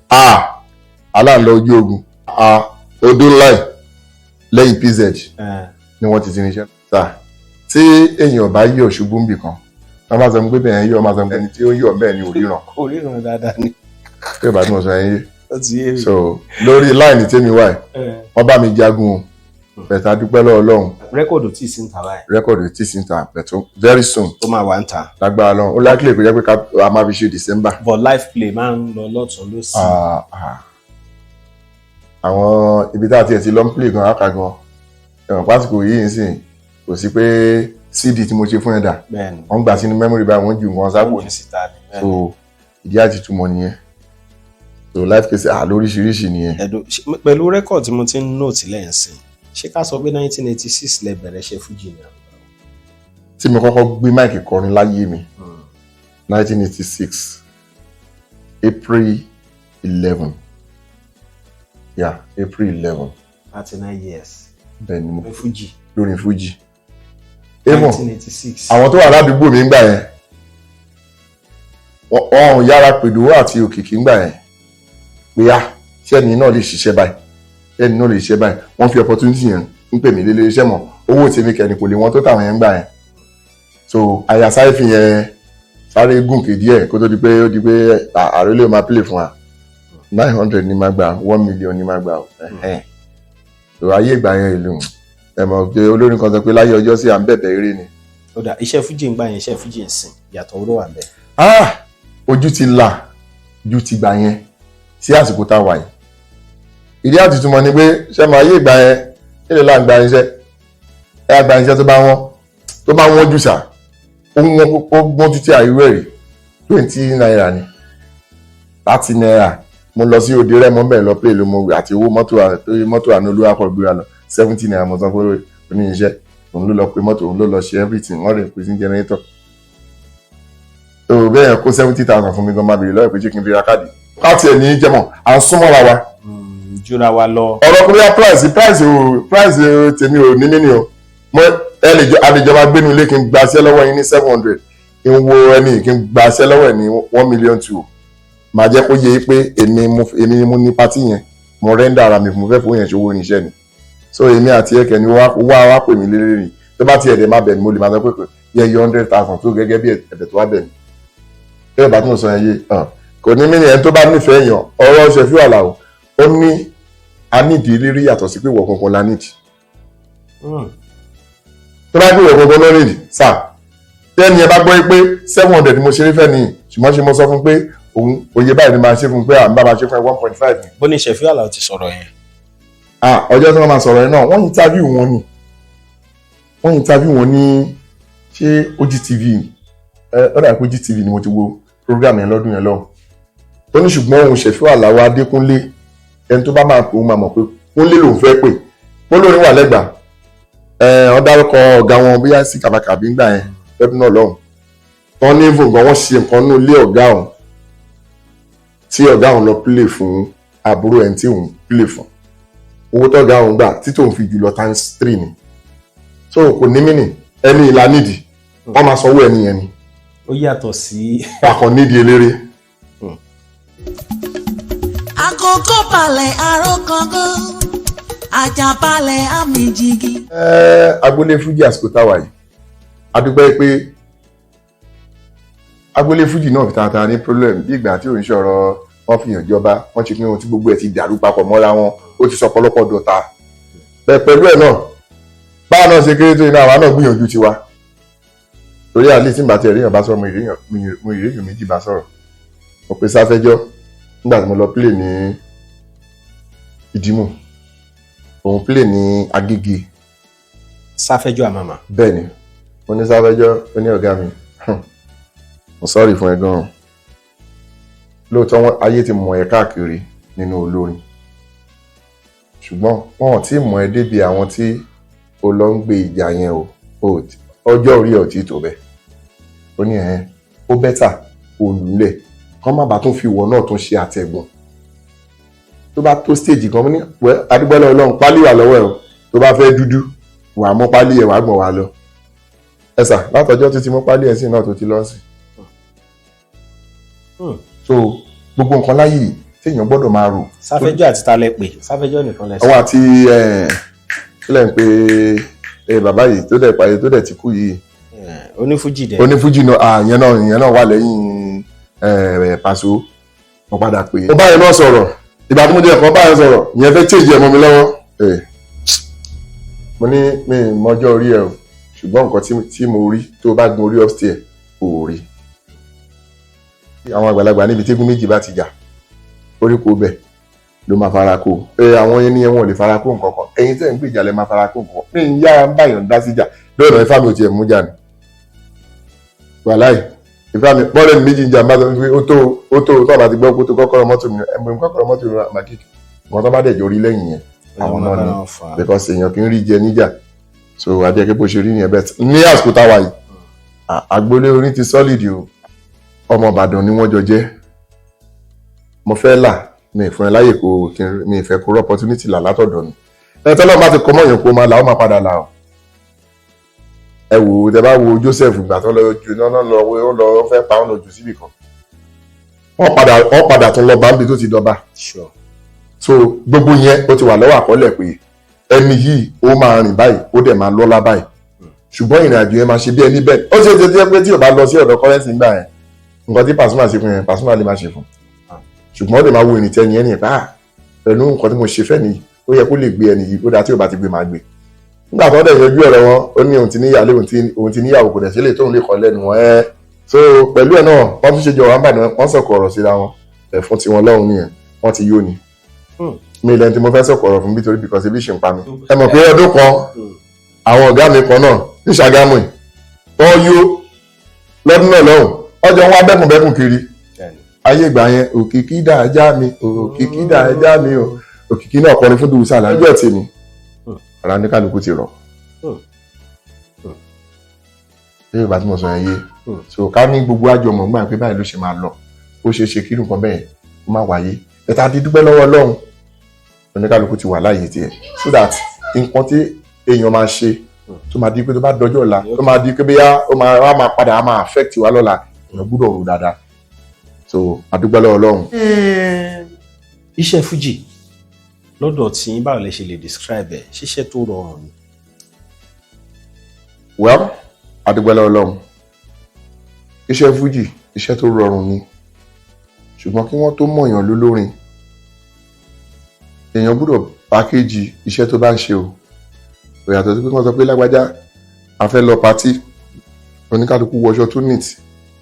Aláǹlọ ojú ogun odó ńlá ẹ̀ lẹ́yìn PZ ni wọ́n ti ti níṣẹ́. Sà, tí èèyàn bá yọ̀ ṣubú níbì kan, wọ́n bá sọ pé bẹ́ẹ̀ yọ̀, máa sọ pé ẹni tí ó yọ̀ bẹ́ẹ̀ ni ò ríran. Oríran dáadáa ni. Tí ò bá tí mo sọ yẹn yé. Ó ti yé mi. So lórí line tèmi wà, wọ́n bá mi jagun o, bẹ̀tà dúpẹ́ lọ́wọ́ Ọlọ́run. Record tí ì sí ń ta báyìí? Record tí sì ń ta, bẹ̀tún very soon. Ó máa wà ń ta. Lágbára Ọlọ́run, ó likely kó jẹ́ pé a máa fi ṣe December. But live play máa ń lọ lọ́tún lọ́sì. Àwọn ibi tá a tiẹ̀ ti lọ ń play gan aka gan, ẹ̀wọ̀n pásìkò yìí ń sìn, kò sí pé CD tí mo ṣe fún ẹ̀dà, wọ́n gbà sínú memory báyìí, wọ́n ju nǹkan sápò. Wọ́n síta ni. So ìdí àti túmọ̀ nìyẹn. So live case lóríṣiríṣi nìyẹn. Ẹ̀dùn pẹ̀lú record tí mo ti ń note lẹ́yìn, ṣé ká sọ pé 1986 lẹ bẹ̀rẹ̀ ṣe fújì ni? Tí mo kọ́kọ́ gbé mic kọrin láyé mi, 1986, April 11, yeah, April 11. 39 years. Bẹ́ẹ̀ ni mo lórí fújì. Lórí fújì. Even 1986. Àwọn tó wà ládùúgbò mi ń gbà yẹn, wọ́n yára pèdówó àti òkìkí ń gbà yẹn pé á ṣé ẹni náà lè ṣiṣẹ́ báyìí, ṣé ẹni náà lè ṣiṣẹ́ báyìí. Wọ́n fi opportunity yẹn ń pè mí lélẹ́ iṣẹ́ mọ̀. Owó tèmi kẹ́ni kò lè wọ́n tó tàwọn yẹn ń gbà yẹn. So àyà sáré fi yẹn sáré gùnkè díẹ̀ kó tó di pé ó di pé àròlé máa play fún wa. 900 ní máa gbà, 1 million ní máa gbà o. So ayé ìgbà yẹn, ìlú ẹ mọ̀ pé olórin kan sọ pé láyé ọjọ́ sí à ń bẹ̀bẹ̀ eré ni. Ó dà, iṣẹ́ fújì ń gbà yẹn, iṣẹ́ fújì ń sìn, ìyàtọ̀ owó wà bẹ́ẹ̀? Ah, ojú ti là ju ti gbà yẹn sí àsìkò tá a wà yìí. Ìdí àtìtúmọ̀ ni pé ṣé máa yé ìgbà yẹn nílẹ̀ là ń gba iṣẹ́ ẹ á gba iṣẹ́ tó bá wọ́n, tó bá wọ́n jù sà, ó wọ́n, ó gbọ́n títí àìrú ẹ̀rí ₦20 ni, ₦30. Mo lọ sí òde rẹ̀, mo bẹ̀ lọ play ló mo àti owó mọ́tò mọ́tò àná olúwakọ̀ gbéra lọ, ₦70 mo san fún oníṣẹ́. Òun ló lọ pe mọ́tò, òun ló lọ ṣe everything, wọ́n rẹ̀ pè sí generator. Tó bẹ́ẹ̀ kó 70,000 fún mi gan, máa bèrè lọ́wọ́ pé ṣé kí n fi ra káàdì káàtì ẹ̀ ní jẹ́mọ̀ à ń súnmọ́ra wa. Jura wa lọ. Ọ̀rọ̀ kúrẹ́yà price ò price tèmi ò ní mí ni o mo Ẹ lè jọ àlejò gbénu ilé, kí n gbaṣẹ́ lọ́wọ́ yín ní 700, kí n wo ẹni kí n gbaṣẹ́ lọ́wọ́ ẹ̀ ní 1.2 million, màá jẹ́ kó yé e pé èmi ni mo ní party yẹn, mo render ara mi, mo fẹ́ fowó yẹn ṣòwò irinṣẹ́ ni. So èmi àti ẹ̀kẹ́ ni wá wá wá pè mí lélẹ́rìí ni. Tó bá tiẹ̀ dẹ̀ má bẹ̀ mí, mo lè máa sọ pé yẹ yọ 100,000 tó gẹ́gẹ́ bí ẹ̀bẹ̀ tó wá bẹ̀ mí. Bẹ́ẹ̀ bá tún sọ yẹn yé kò ní mí ní ẹni tó bá nífẹ̀ẹ́ yàn. Ọ̀rọ̀ Ṣẹ̀fíù Àlàó, ó ní a nídìí eléré, yàtọ̀ sí pé ìwọ kankan la nídìí. Tó bá gbé ìwọ kankan lọ nídìí sáà, tẹ́ni ẹ bá gbọ́ pé 700 ni mo ṣeré fẹ́ ni, ṣùgbọ́n ṣe mo sọ fún pé òun òye báyìí ni máa ṣe fún pé à ń bá máa ṣe fún ẹ 1.5 ni. Bó ní Ṣẹ̀fíù Àlàó ti sọ̀rọ̀ yẹn? Ah, ọjọ́ tí wọ́n máa sọ̀rọ̀ yẹn náà, wọ́n interview wọn ni, wọ́n interview wọn ní, ṣé OGTV? Ẹ ó dàbí pé OGTV ni mo ti wo program yẹn lọ́dún yẹn lọ́hùn. Ó ní ṣùgbọ́n òun Ṣẹ̀fíù Àlàó Adékúnlé, ẹni tó bá máa pè, òun máa mọ̀ pé Kúnlé lòun fẹ́ pè. Olórin wà lẹ́gbàá ẹ, wọ́n dárúkọ ọ̀gá wọn, bóyá sí kàbàkàbí ńgbà yẹn lọ́dún náà lọ́hùn, tán ní nǹkan wọ́n ṣe nǹkan nínú ilé ọ̀gá òun tí ọ̀gá òun lọ play fún àbúrò ẹni tí òun play fún, owó tọ́gá òun gbà tí tóun fi jù lọ times three ni. So kò ní mí nì ẹni ìlà nídìí, wọ́n máa sanwó ẹni yẹn ni. Ó yàtọ̀ sí. Àkàn nídìí eléré. Àkókò balẹ̀ aró kankan, àjàbalẹ̀ àmì jìgì. Ẹ agboolé fújì àsìkò táwa yìí, a dúpẹ́ pé agboolé fújì náà fi tààtà ní problem bí ìgbà tí òun ṣọ̀rọ̀ wọ́n fi hàn jọba, wọ́n ti pín ohun tí gbogbo ẹ̀ ti dàrú papọ̀ mọ́ra wọn, ó ti sọ ọ̀pọ̀lọpọ̀ dọ̀tá bẹ́ẹ̀. Pẹ̀lú ẹ̀ náà, báwa náà ṣe kéré tó iná, àwa náà gbìyànjú tiwa, torí àlè tí n bá ti ẹ̀ríyàn bá sọ̀rọ̀, mo ìríyàn méjì bá sọ̀rọ̀. Mo pe Sáfẹ́jọ́ nígbà tí mo lọ play ní Ìdímù, òun play ní Agége. Sáfẹ́jọ́ Àmàmà. Bẹ́ẹ̀ ni. Mo ní Sáfẹ́jọ́, ó ní ọ̀gá mi, mo sorry fún ẹ gan-an. Lóòótọ́ wọn ayé ti mọ̀ ẹ́ káàkiri nínú olórin, ṣùgbọ́n wọn ò tí ì mọ̀ ẹ́ débi àwọn tí o lọ ń gbé ìjà yẹn o. Ọjọ́ orí ẹ̀ ò tí ì tó bẹ́ẹ̀. Ó ní ẹ̀hẹ́n, ó better kó o lùlẹ̀ kán má bàa tún fi ìwọ náà tún ṣe àtẹ̀gùn tó bá tó stage kan. Mo ní wẹ́ adúgbò Ọlọ́run, pálí wà lọ́wọ́ ẹ̀ o. Tó bá fẹ́ dúdú, wàá mú pálí ẹ̀, wàá gbọ̀n wá lọ. Ẹ sà, látọjọ́ tó ti mú pálí ẹ̀ sí náà tó ti lọ sí. So gbogbo nǹkan láyé yìí téèyàn gbọ́dọ̀ máa rò. Sáfẹ́jọ́ àti ta lẹ pè? Sáfẹ́jọ́ nìkan lẹ sọ? Àwọn àti kílẹ̀ ń pe bàbá yìí tó dẹ̀ parí, tó dẹ̀ ti kú yìí. Onífújì dẹ̀. Onífújì náà, ìyẹn náà, ìyẹn náà wà lẹ́yìn Pàṣọ. Mo padà pè é, mo báyìí náà sọ̀rọ̀. Ìgbà tí mo jẹ́ ẹ̀kọ́ báyìí sọ̀rọ̀, ìyẹn fẹ́ change ẹ̀ mọ́ mi lọ́wọ́. Mo ní mi ì mọjọ́ orí ẹ o, ṣùgbọ́n nǹkan tí mo rí, tó o bá gun orí upstairs, ò rí. Àwọn àgbàlagbà níbi tí eégún méjì bá ti jà, koríko bẹ̀ ló máa fara kó ẹ. Àwọn ẹni yẹn, wọn ò lè fara kó nǹkan kan. Ẹ̀yin tẹ́ ń gbèjà lẹ máa fara kó nǹkan kan. Mi ń yára ń báyàn dá síjà lóòrùn. Ifá mi ò tiẹ̀ mú jà ní wàláì. Ifá mi bọ́ọ̀lù méjì ń jà, bá sọ pé ó tó, ó tó, tó bá ti gbọ́ pé ó tó, kọ́kọ́rọ́ mọ́tò mi, ẹ̀mú kọ́kọ́rọ́ mọ́tò mi màkìkì nǹkan tó bá dẹ̀ jórí lẹ́yìn yẹn, àwọn náà ni, because èèyàn kì í rí jẹ níjà. So adéyẹkẹ bó ṣe rí nìyẹn. Bẹ́ẹ̀ ní àsìkò táwa yìí, agboolé orin ti solid o. Ọmọ Ìbàdàn ni wọ́n jọ jẹ́. Mo fẹ́ là mi ì fún ẹ láyè kó kí n mi ì fẹ́ kó rọ́ opportunity là látọ̀dọ̀ mi. Ẹ tọ́lọ́ bá ti kọ́ mọ́ yẹn, kó máa là, ó máa padà là o. Ẹ wò ó, tẹ bá wo Joseph, ìgbà tó lọ ju náà lọ, ó lọ, ó fẹ́ pa, ó lọ jù síbì kan, wọ́n padà tún lọ bá níbi tó ti dọba. So gbogbo yẹn, ó ti wà lọ́wọ́ àkọọ́lẹ̀ pé ẹni yìí, ó máa rìn báyìí, ó dẹ̀ máa lọ́lá báyìí, ṣùgbọ́n ìrìn àjò yẹn máa ṣe bí ẹni bẹ́ẹ̀. Ó ṣe é ṣe tí pé tí ò bá lọ sí ọ̀dọ̀ currency ńgbà yẹn, nǹkan tí Pasuma ṣe fún yẹn, Pasuma lè máa ṣe fún, ṣùgbọ́n ó lè máa wo ìrìn tẹ́ni ẹni pa pẹ̀lú nǹkan tí mo ṣe fẹ́ nìyí, ó yẹ kó lè gbé ẹni yìí, ó dáa tí ò bá ti gbé, máa gbé. Nígbà tó dẹ̀ yanjú ọ̀rọ̀ wọn, ó ní òun ti níyàlé, òun ti níyàwó, kò dẹ̀ sílẹ̀ tóun lè kọ́ lẹ́nu wọn ẹ́. So pẹ̀lú ẹ̀ náà, wọ́n tún ṣe jọ wọn bá ní wọ́n sọ̀kọ̀ ọ̀rọ̀ síra wọn ẹ̀ fún tiwọn lọ́hùn nìyẹn, wọ́n ti yó ni. Mi lẹ́ni tí mo fẹ́ sọ̀kọ̀ ọ̀rọ̀ fún bí, torí because ebi ṣì ń pa mi. Ẹ mọ̀ pé ọdún kan, àwọn ọ̀gá mi kan náà ní Ṣàgámù yìí, wọ́n yó lọ́dún náà lọ́hùn, ọjọ́ wọn wá bẹ́kùnbẹ́kùn kiri ayé ìgbà yẹn. Òkìkí dà já mi, òkìkí dà já mi o, òkìkí náà kọrin fún dùwùsà lájọ́ tèmi. Ara ní kálukú ti rọ̀. Ṣé ìgbà tí mo sọ yẹn yé? So ká ní gbogbo àjọ mọ̀ gbà pé báyìí ló ṣe máa lọ, ó ṣeé ṣe kí nǹkan bẹ́ẹ̀ kó má wáyé. Ẹ̀ta ti dúpẹ́ lọ́wọ́ Ọlọ́run, oníkálukú ti wà láàyè tiẹ̀, so that nǹkan tí èèyàn máa ṣe Tó máa di pé tó bá dọjọ́ ọ̀la, tó máa di pé bóyá ó máa wá máa padà á máa affect wa lọ́la, èèyàn gbúdọ̀ rò dáadáa. So àdúgbò lọ́wọ́ Ọlọ́run. Iṣẹ́ fújì lọ́dọ̀ tí, báwo lẹ ṣe lè describe ẹ̀? Ṣíṣe tó rọrùn ni? Well, àdúgbò lọ́wọ́ Ọlọ́run, iṣẹ́ fújì, iṣẹ́ tó rọrùn ni. Ṣùgbọ́n kí wọ́n tó mọ̀yàn lólórin, èèyàn gbúdọ̀ package iṣẹ́ tó bá ń ṣe o. Kò yàtọ̀ sí pé wọ́n sọ pé lágbájá, a fẹ́ lọ party, oníkálukú wọṣọ tó neat.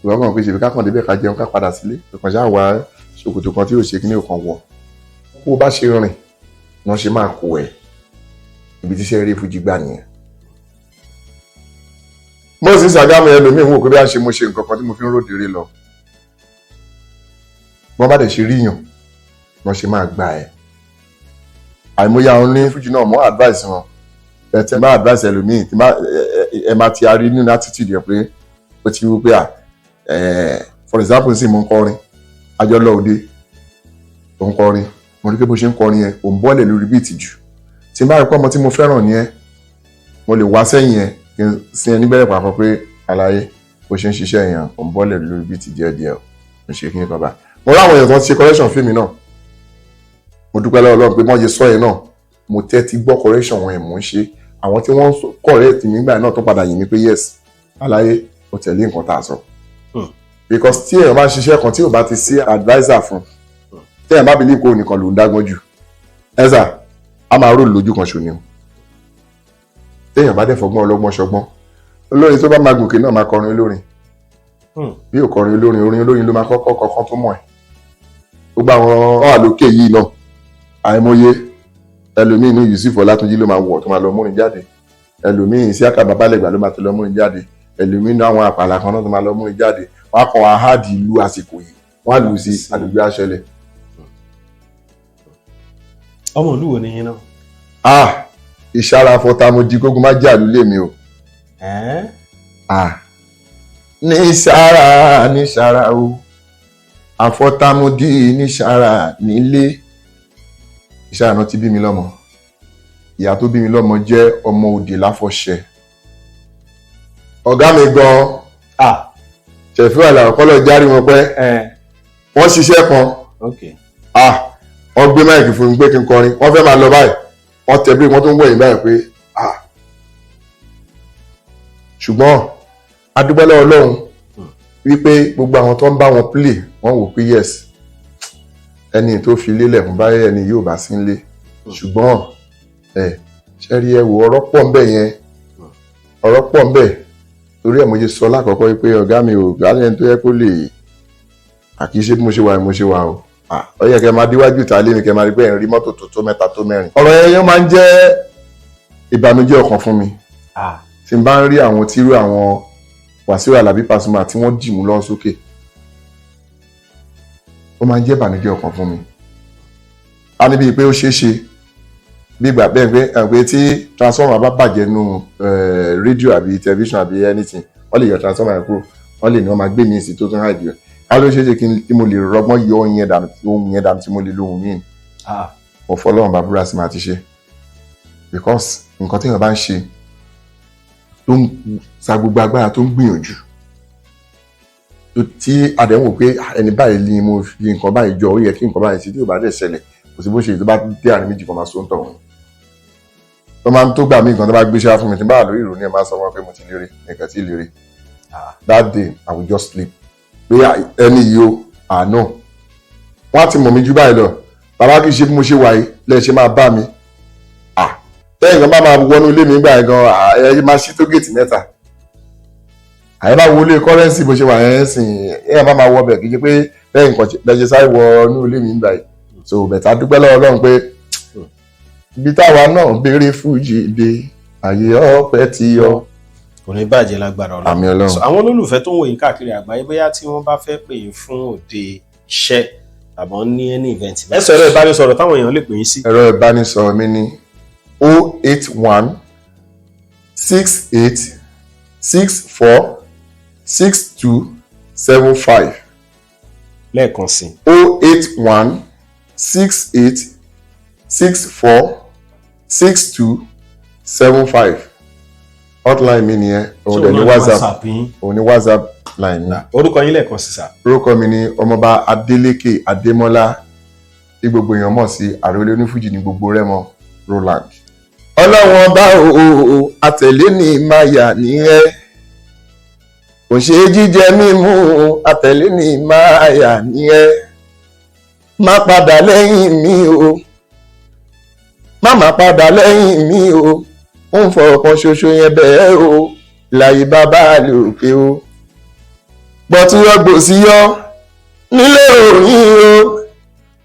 Ìwọ́n kàn pé ṣèbí ká kàn débẹ̀, ká jẹun, ká padà sílé. Ìkàn ṣáà wá ṣòkòtò kan tí ò ṣe kí ní òkan wọ̀. Bó o bá ṣe rìn wọ́n ṣe máa kó ẹ̀ ibi tí iṣẹ́ eré fújì gbà nìyẹn. Mo sì Ṣàgámù, ẹlòmíì wò pé bí a ṣe mo ṣe nǹkan kan tí mo fi ń ròdìrí lọ. Wọ́n bá dẹ̀ ṣe ríyàn, wọ́n ṣe máa gbà ẹ́. Àìmọye àwọn ní fújì náà mọ́ advice wọn ẹ tí bá advice ẹlòmíì tí bá ẹ máa ti arí nínú attitude yẹn pé ó ti wú pé à ẹ, for example, sí mo ń kọrin, àjọ lọ òde, ò ń kọrin, mo rí pé bó ṣe ń kọrin yẹn, ò ń bọ́lẹ̀ lórí beat jù. Tí n bá rí pé ọmọ tí mo fẹ́ràn ni ẹ, mo lè wá sẹ́yìn ẹ, kí n sin ẹ níbẹ̀rẹ̀ pàpọ̀ pé, àlàyé bó ṣe ń ṣiṣẹ́ yẹn, ò ń bọ́lẹ̀ lórí beat díẹ̀díẹ̀ o, mo ṣe kí ni kan bá. Mo ráwọn èèyàn tó ń ṣe correction fún mi náà. Mo dúpẹ́ lọ́wọ́ Ọlọ́run pé wọ́n ṣe sọ yẹn náà, mo tẹ́tí gbọ́ correction wọn yẹn, mò ń ṣe. Àwọn tí wọ́n correct mi nígbà náà tó padà yìn mí pé, "Yes, àlàyé, o tẹ̀lé nǹkan tá a sọ." Because tí èèyàn bá ń ṣiṣẹ́ kan tí ò bá ti sí adviser fún, tí èèyàn bá believe pé òun nìkan ló ń dágbọ́n jù, ẹ sà á máa rò lójú kan ṣo ni o. Téèyàn bá dẹ̀ fọgbọ́n ọlọ́gbọ́n ṣọgbọ́n, olórin tó bá máa gòkè náà máa kọrin olórin. Bí ò kọrin olórin, orin olórin ló máa kọ́kọ́ kọ́kọ́ tó mọ̀ ẹ́. Gbogbo àwọn wà lókè yìí náà, àìmọye ẹlòmíín inú Yusuf Ọlátúnjí ló máa wọ̀ tó máa lọ múrin jáde, ẹlòmíín Isiaka Babalẹ̀gbà ló máa tó lọ múrin jáde, ẹlòmíín náà àwọn àpàlà kan náà tó máa lọ múrin jáde. Wọ́n á kàn wá háàdì ìlú àsìkò yìí, wọ́n á lù sí àdúgbò àṣẹlẹ̀. Ọmọ ìlú wo ni yín náà? Ah, ìṣara fọta mo di kógun má jà lulẹ̀ mi o. Ẹ́n? Ah, ní sára, ní sára o, àfọ̀tàmùdí ní sára nílé. Ìṣára náà ti bí mi lọ́mọ. Ìyá tó bí mi lọ́mọ jẹ́ ọmọ òdì láfọ̀ṣẹ. Ọ̀gá mi gan, Ṣẹ̀fíù Àlàó, kọ́lọ̀ járí wọn pẹ́. Wọ́n ṣiṣẹ́ kan. Ah, wọ́n gbé mic fún mi pé kí n kọrin. Wọ́n fẹ́ máa lọ báyìí, wọ́n tẹ bí wọ́n tó ń wẹ̀yìn báyìí pé ah. Ṣùgbọ́n adúpẹ́ lọ́wọ́ Ọlọ́run wípé gbogbo àwọn tó ń bá wọn play, wọ́n wò pé yes, ẹni tó fi lélẹ̀ fún báyìí, ẹni yóò bá sí nílé. Ṣùgbọ́n ẹ ṣe rí, ẹ wò, ọ̀rọ̀ pọ̀ ń bẹ yẹn, ọ̀rọ̀ pọ̀ ń bẹ. Torí ẹ̀ mo ṣe sọ lákọ̀ọ́kọ́ wípé ọ̀gá mi ò gbá lẹ́ni tó yẹ kó lè àkíṣe bí mo ṣe wà ni mo ṣe wà o. Ó yẹ kẹ́ máa díwájú ìta lé mi, kẹ́ máa rí pé ẹ̀ ń rí mọ́tò tó tó mẹ́ta, tó mẹ́rin. Ọ̀rọ̀ yẹn yẹn máa ń jẹ́ ìbànújẹ́ ọkàn fún mi tí n bá ń rí àwọn tírú àwọn Wàsíù Àlàbí Pasuma tí wọ́n dì mú lọ sókè. Ó máa ń jẹ́ ìbànújẹ́ ọkàn fún mi. A níbi pé ó ṣeé ṣe bí ìgbà bẹ́ẹ̀ pé ẹ̀ pé tí transformer bá bàjẹ́ nù rédíò àbí tẹlifíṣàn àbí anything, wọ́n lè yọ transformer yẹn kúrò, wọ́n lè ní wọ́n máa gbé mi sí tó tún hàìdí rẹ̀. Ká ló ṣeé ṣe kí mo lè rọgbọ́n yọ ohun yẹn dànù, ohun yẹn dànù tí mo lè lo ohun yìí. Mo fọlọ́run bá búra sí máa ti ṣe, because nǹkan téèyàn bá ń ṣe, tó ń sa gbogbo agbára, tó ń gbìyànjú, tí àdéhùn wò pé, "Ah, ẹni báyìí ni mo fi nǹkan báyìí jọ, ó yẹ kí nǹkan báyìí sí," tí ò bá dẹ̀ ṣẹlẹ̀, kò sí bó ṣe tó bá dé àárín méjì kan máa so ń tọ̀ wọ́n tó máa ń tó gbà mí. Nǹkan tó bá gbéṣẹ́ wá fún mi, tí n bá wà lórí ìrònú ẹ̀, máa sọ wọn pé mo ti lérè nǹkan tí lérè. That day I will just sleep pé ẹni yìí o, àná wọ́n á ti mọ̀ mí jù báyìí lọ. Bàbá, kì í ṣe bí mo ṣe wà yìí lẹ́ẹ̀ ṣe máa bá mi. Tẹ́yìn kan bá máa wọnú ilé mi gbà yẹn gan, ẹ máa ṣí tó géètì mẹ́ta. Àyè bá wọlé currency bó ṣe wà yẹn sìn, ẹ bá máa wọ bẹ̀, kì í ṣe pé bẹ́ẹ̀ nǹkan bẹ́ẹ̀ ṣe sáré wọ inú ilé mi gbà yìí. So better dúpẹ́ lọ́wọ́ Ọlọ́run pé ibi táwa náà béèrè fújì dé, àyè ọpẹ́ ti yọ. Kò ní bàjẹ́ lágbára Ọlọ́run. Àmín Ọlọ́run. So, àwọn olólùfẹ́ tó ń wò yín káàkiri àgbáyé, bóyá tí wọ́n bá fẹ́ pè yín fún òde iṣẹ́ tàbí ní any event, ẹ sọ ẹ̀rọ ìbánisọ̀rọ̀ táwọn èèyàn lè pè yín sí. Ẹ̀rọ ìbánisọ̀rọ̀ mi ní 08168646275. Lẹ́ẹ̀kan sí. 08168646275. Hotline mi nìyẹn. Òun dẹ̀ ní WhatsApp, yín. Òun ní WhatsApp line mi. Orúkọ yín lẹ́ẹ̀kan sí, sir. Orúkọ mi ni Ọmọọba Adélékè Adémọ́lá, tí gbogbo èèyàn mọ̀ sí Àròlé Onífújì ní gbogbo Rẹ́mọ Roland. Ọlọ́run ọba o, àtẹ̀lé ní máyà nìyẹn, kò ṣe jíjẹ mímú, àtẹ̀lé ní máyà nìyẹn. Má padà lẹ́yìn mi o, má má padà lẹ́yìn mi o. Ń fọ ọ̀kan ṣoṣo yẹn bẹ́ẹ̀ o, láyé bàbá lòkè o, gbọ̀tún yọ gbòsí yọ nílé òyìn o.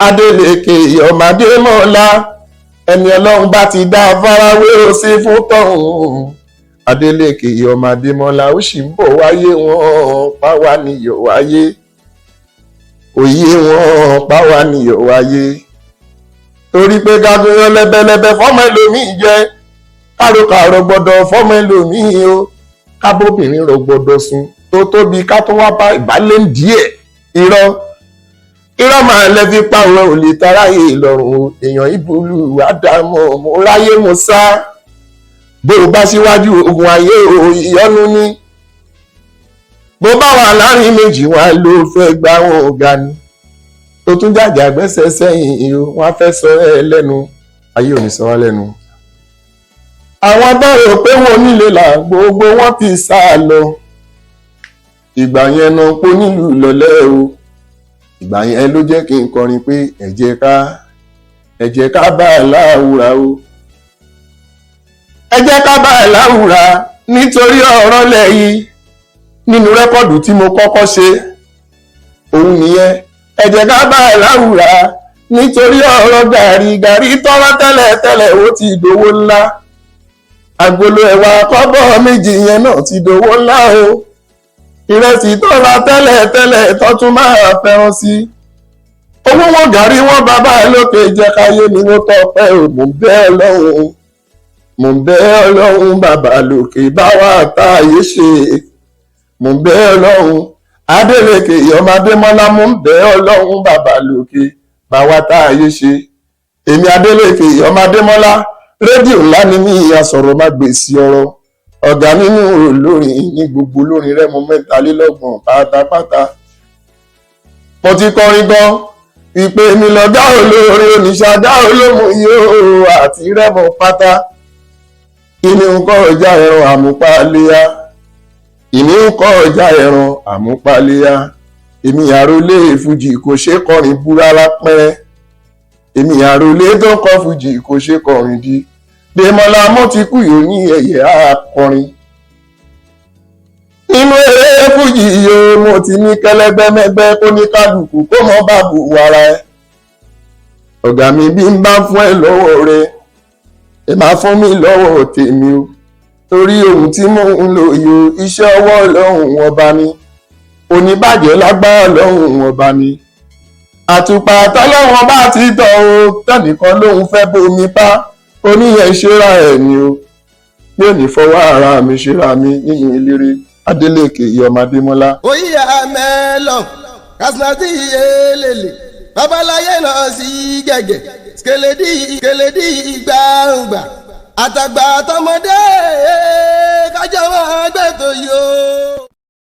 Adélékè ọmọdé mọ́lá, ẹni ọlọ́run bá ti dá farawé ó sí fún tọ̀hún. Adélékè ọmọdé mọ́lá, ó sì ń bọ̀ wáyé wọn páwa níyọ̀ wáyé, òye wọn páwa níyọ̀ wáyé, torí pé gágúnyán lẹ́bẹ̀lẹ́bẹ̀ fọ́mọ ẹlòmíì jẹ́, károkàrọ̀ gbọ́dọ̀ fọ́mọ ẹlòmíì o, kábóbìnrin rọ̀ gbọ́dọ̀ sùn tó tóbi, ká tó wá bá ìbálẹ̀ díẹ̀. Irọ́, irọ́ máa lẹ́ fi pa òun ò lè taráyè lọ́rùn o. Èèyàn ìbúlù àdámọ̀, mo ráyé mo sá. Bó o bá síwájú ogun ayé o, ìyọnu ní. Bó bá wà láàrin méjì, wọn ló fẹ́ gbá wọn ọ̀gá ni, tó tún jàjà gbẹ́sẹ̀ sẹ́yìn o, wọ́n á fẹ́ sọ ẹ́ lẹ́nu. Ayé ò ní sọ wá lẹ́nu. Àwọn bá rò pé wọn nílé là, gbogbo wọn ti sá lọ. Ìgbà yẹn náà pọ̀ nílùú lọ́lẹ́ o. Ìgbà yẹn ló jẹ́ kí n kọrin pé ẹ jẹ́ ká bá a láwùrà o, ẹ jẹ́ ká bá a láwùrà, nítorí ọ̀rọ̀ lẹ́yìn nínú record tí mo kọ́kọ́ ṣe òun nìyẹn. Ẹ jẹ́ ká bá a láwùrà, nítorí ọ̀rọ̀ gàrí. Gàrí tọ́rọ́ tẹ́lẹ̀ tẹ́lẹ̀, ó ti dowó ńlá. Agolo ẹ̀wà kọ́bọ̀ 2 yẹn náà ti dowó ńlá o. Ìrẹsì tọ́ra tẹ́lẹ̀ tẹ́lẹ̀, tó tún máa fẹ́ràn sí owó wọn. Gàrí wọn, bàbá lókè jẹ́ káyé ni wọ́n tọpẹ́ o. Mò ń bẹ̀ Ọlọ́run, mò ń bẹ̀ Ọlọ́run, bàbá lókè bá wà táyé ṣe. Mò ń bẹ̀ Ọlọ́run, Adélékè ọmọdémọ́lá, mò ń bẹ̀ Ọlọ́run, bàbá lókè bá wà táyé ṣe. Èmi Adélékè ọmọdémọ́lá, rédíò ńlá ni mí, asọ̀rọ̀ má gbèsè ọ̀rọ̀, ọ̀gá nínú olórin ní gbogbo olórin Rẹ́mọ 33 pátápátá. Mo ti kọrin gan ìpè mi lọ́gá olórin oníṣàgá olómù yóò àti Rẹ́mọ pátá. Kíni ń kọ́ ọjà ẹran àmúpaléyà? Ìní ń kọ́ ọjà ẹran àmúpaléyà. Èmi àròlé fújì, kò ṣe kọrin bú rárá pẹ́rẹ́. Èmi àròlé tó ń kọ́ fújì, kò ṣe kọrin di Dèmọ́lá mo ti kú yóò ní ẹ̀yẹ akọrin nínú eré fújì yóò. Mo ti ní kẹlẹgbẹmẹgbẹ kó ní kálukú kó mọ bàbù wàrà ẹ. Ọ̀gá mi, bí n bá fún ẹ lọ́wọ́ rẹ, ẹ máa fún mi lọ́wọ́ tèmi o, torí ohun tí mò ń lò yìí o, iṣẹ́ ọwọ́ Ọlọ́run ọba ni, oníbàjẹ́ lágbára Ọlọ́run ọba ni. Àtùpà tọ́lọ́wọ́n bá ti tọ̀ o, tẹ́nìkan lòun fẹ́ bomi pa, oníyẹn ṣera ẹ̀ ni o. Mi ò ní fọwọ́ ara mi ṣera mi nínú eléré. Adélékè Ọmọdémọ́lá. Oyíya mẹ́lọ̀ kásínátì elele babaláyé náà sí gẹ̀gẹ̀ skeledi skeledi gbàngbà àtàgbà àtọmọdé kájọ máa gbẹ̀tọ̀ yìí o.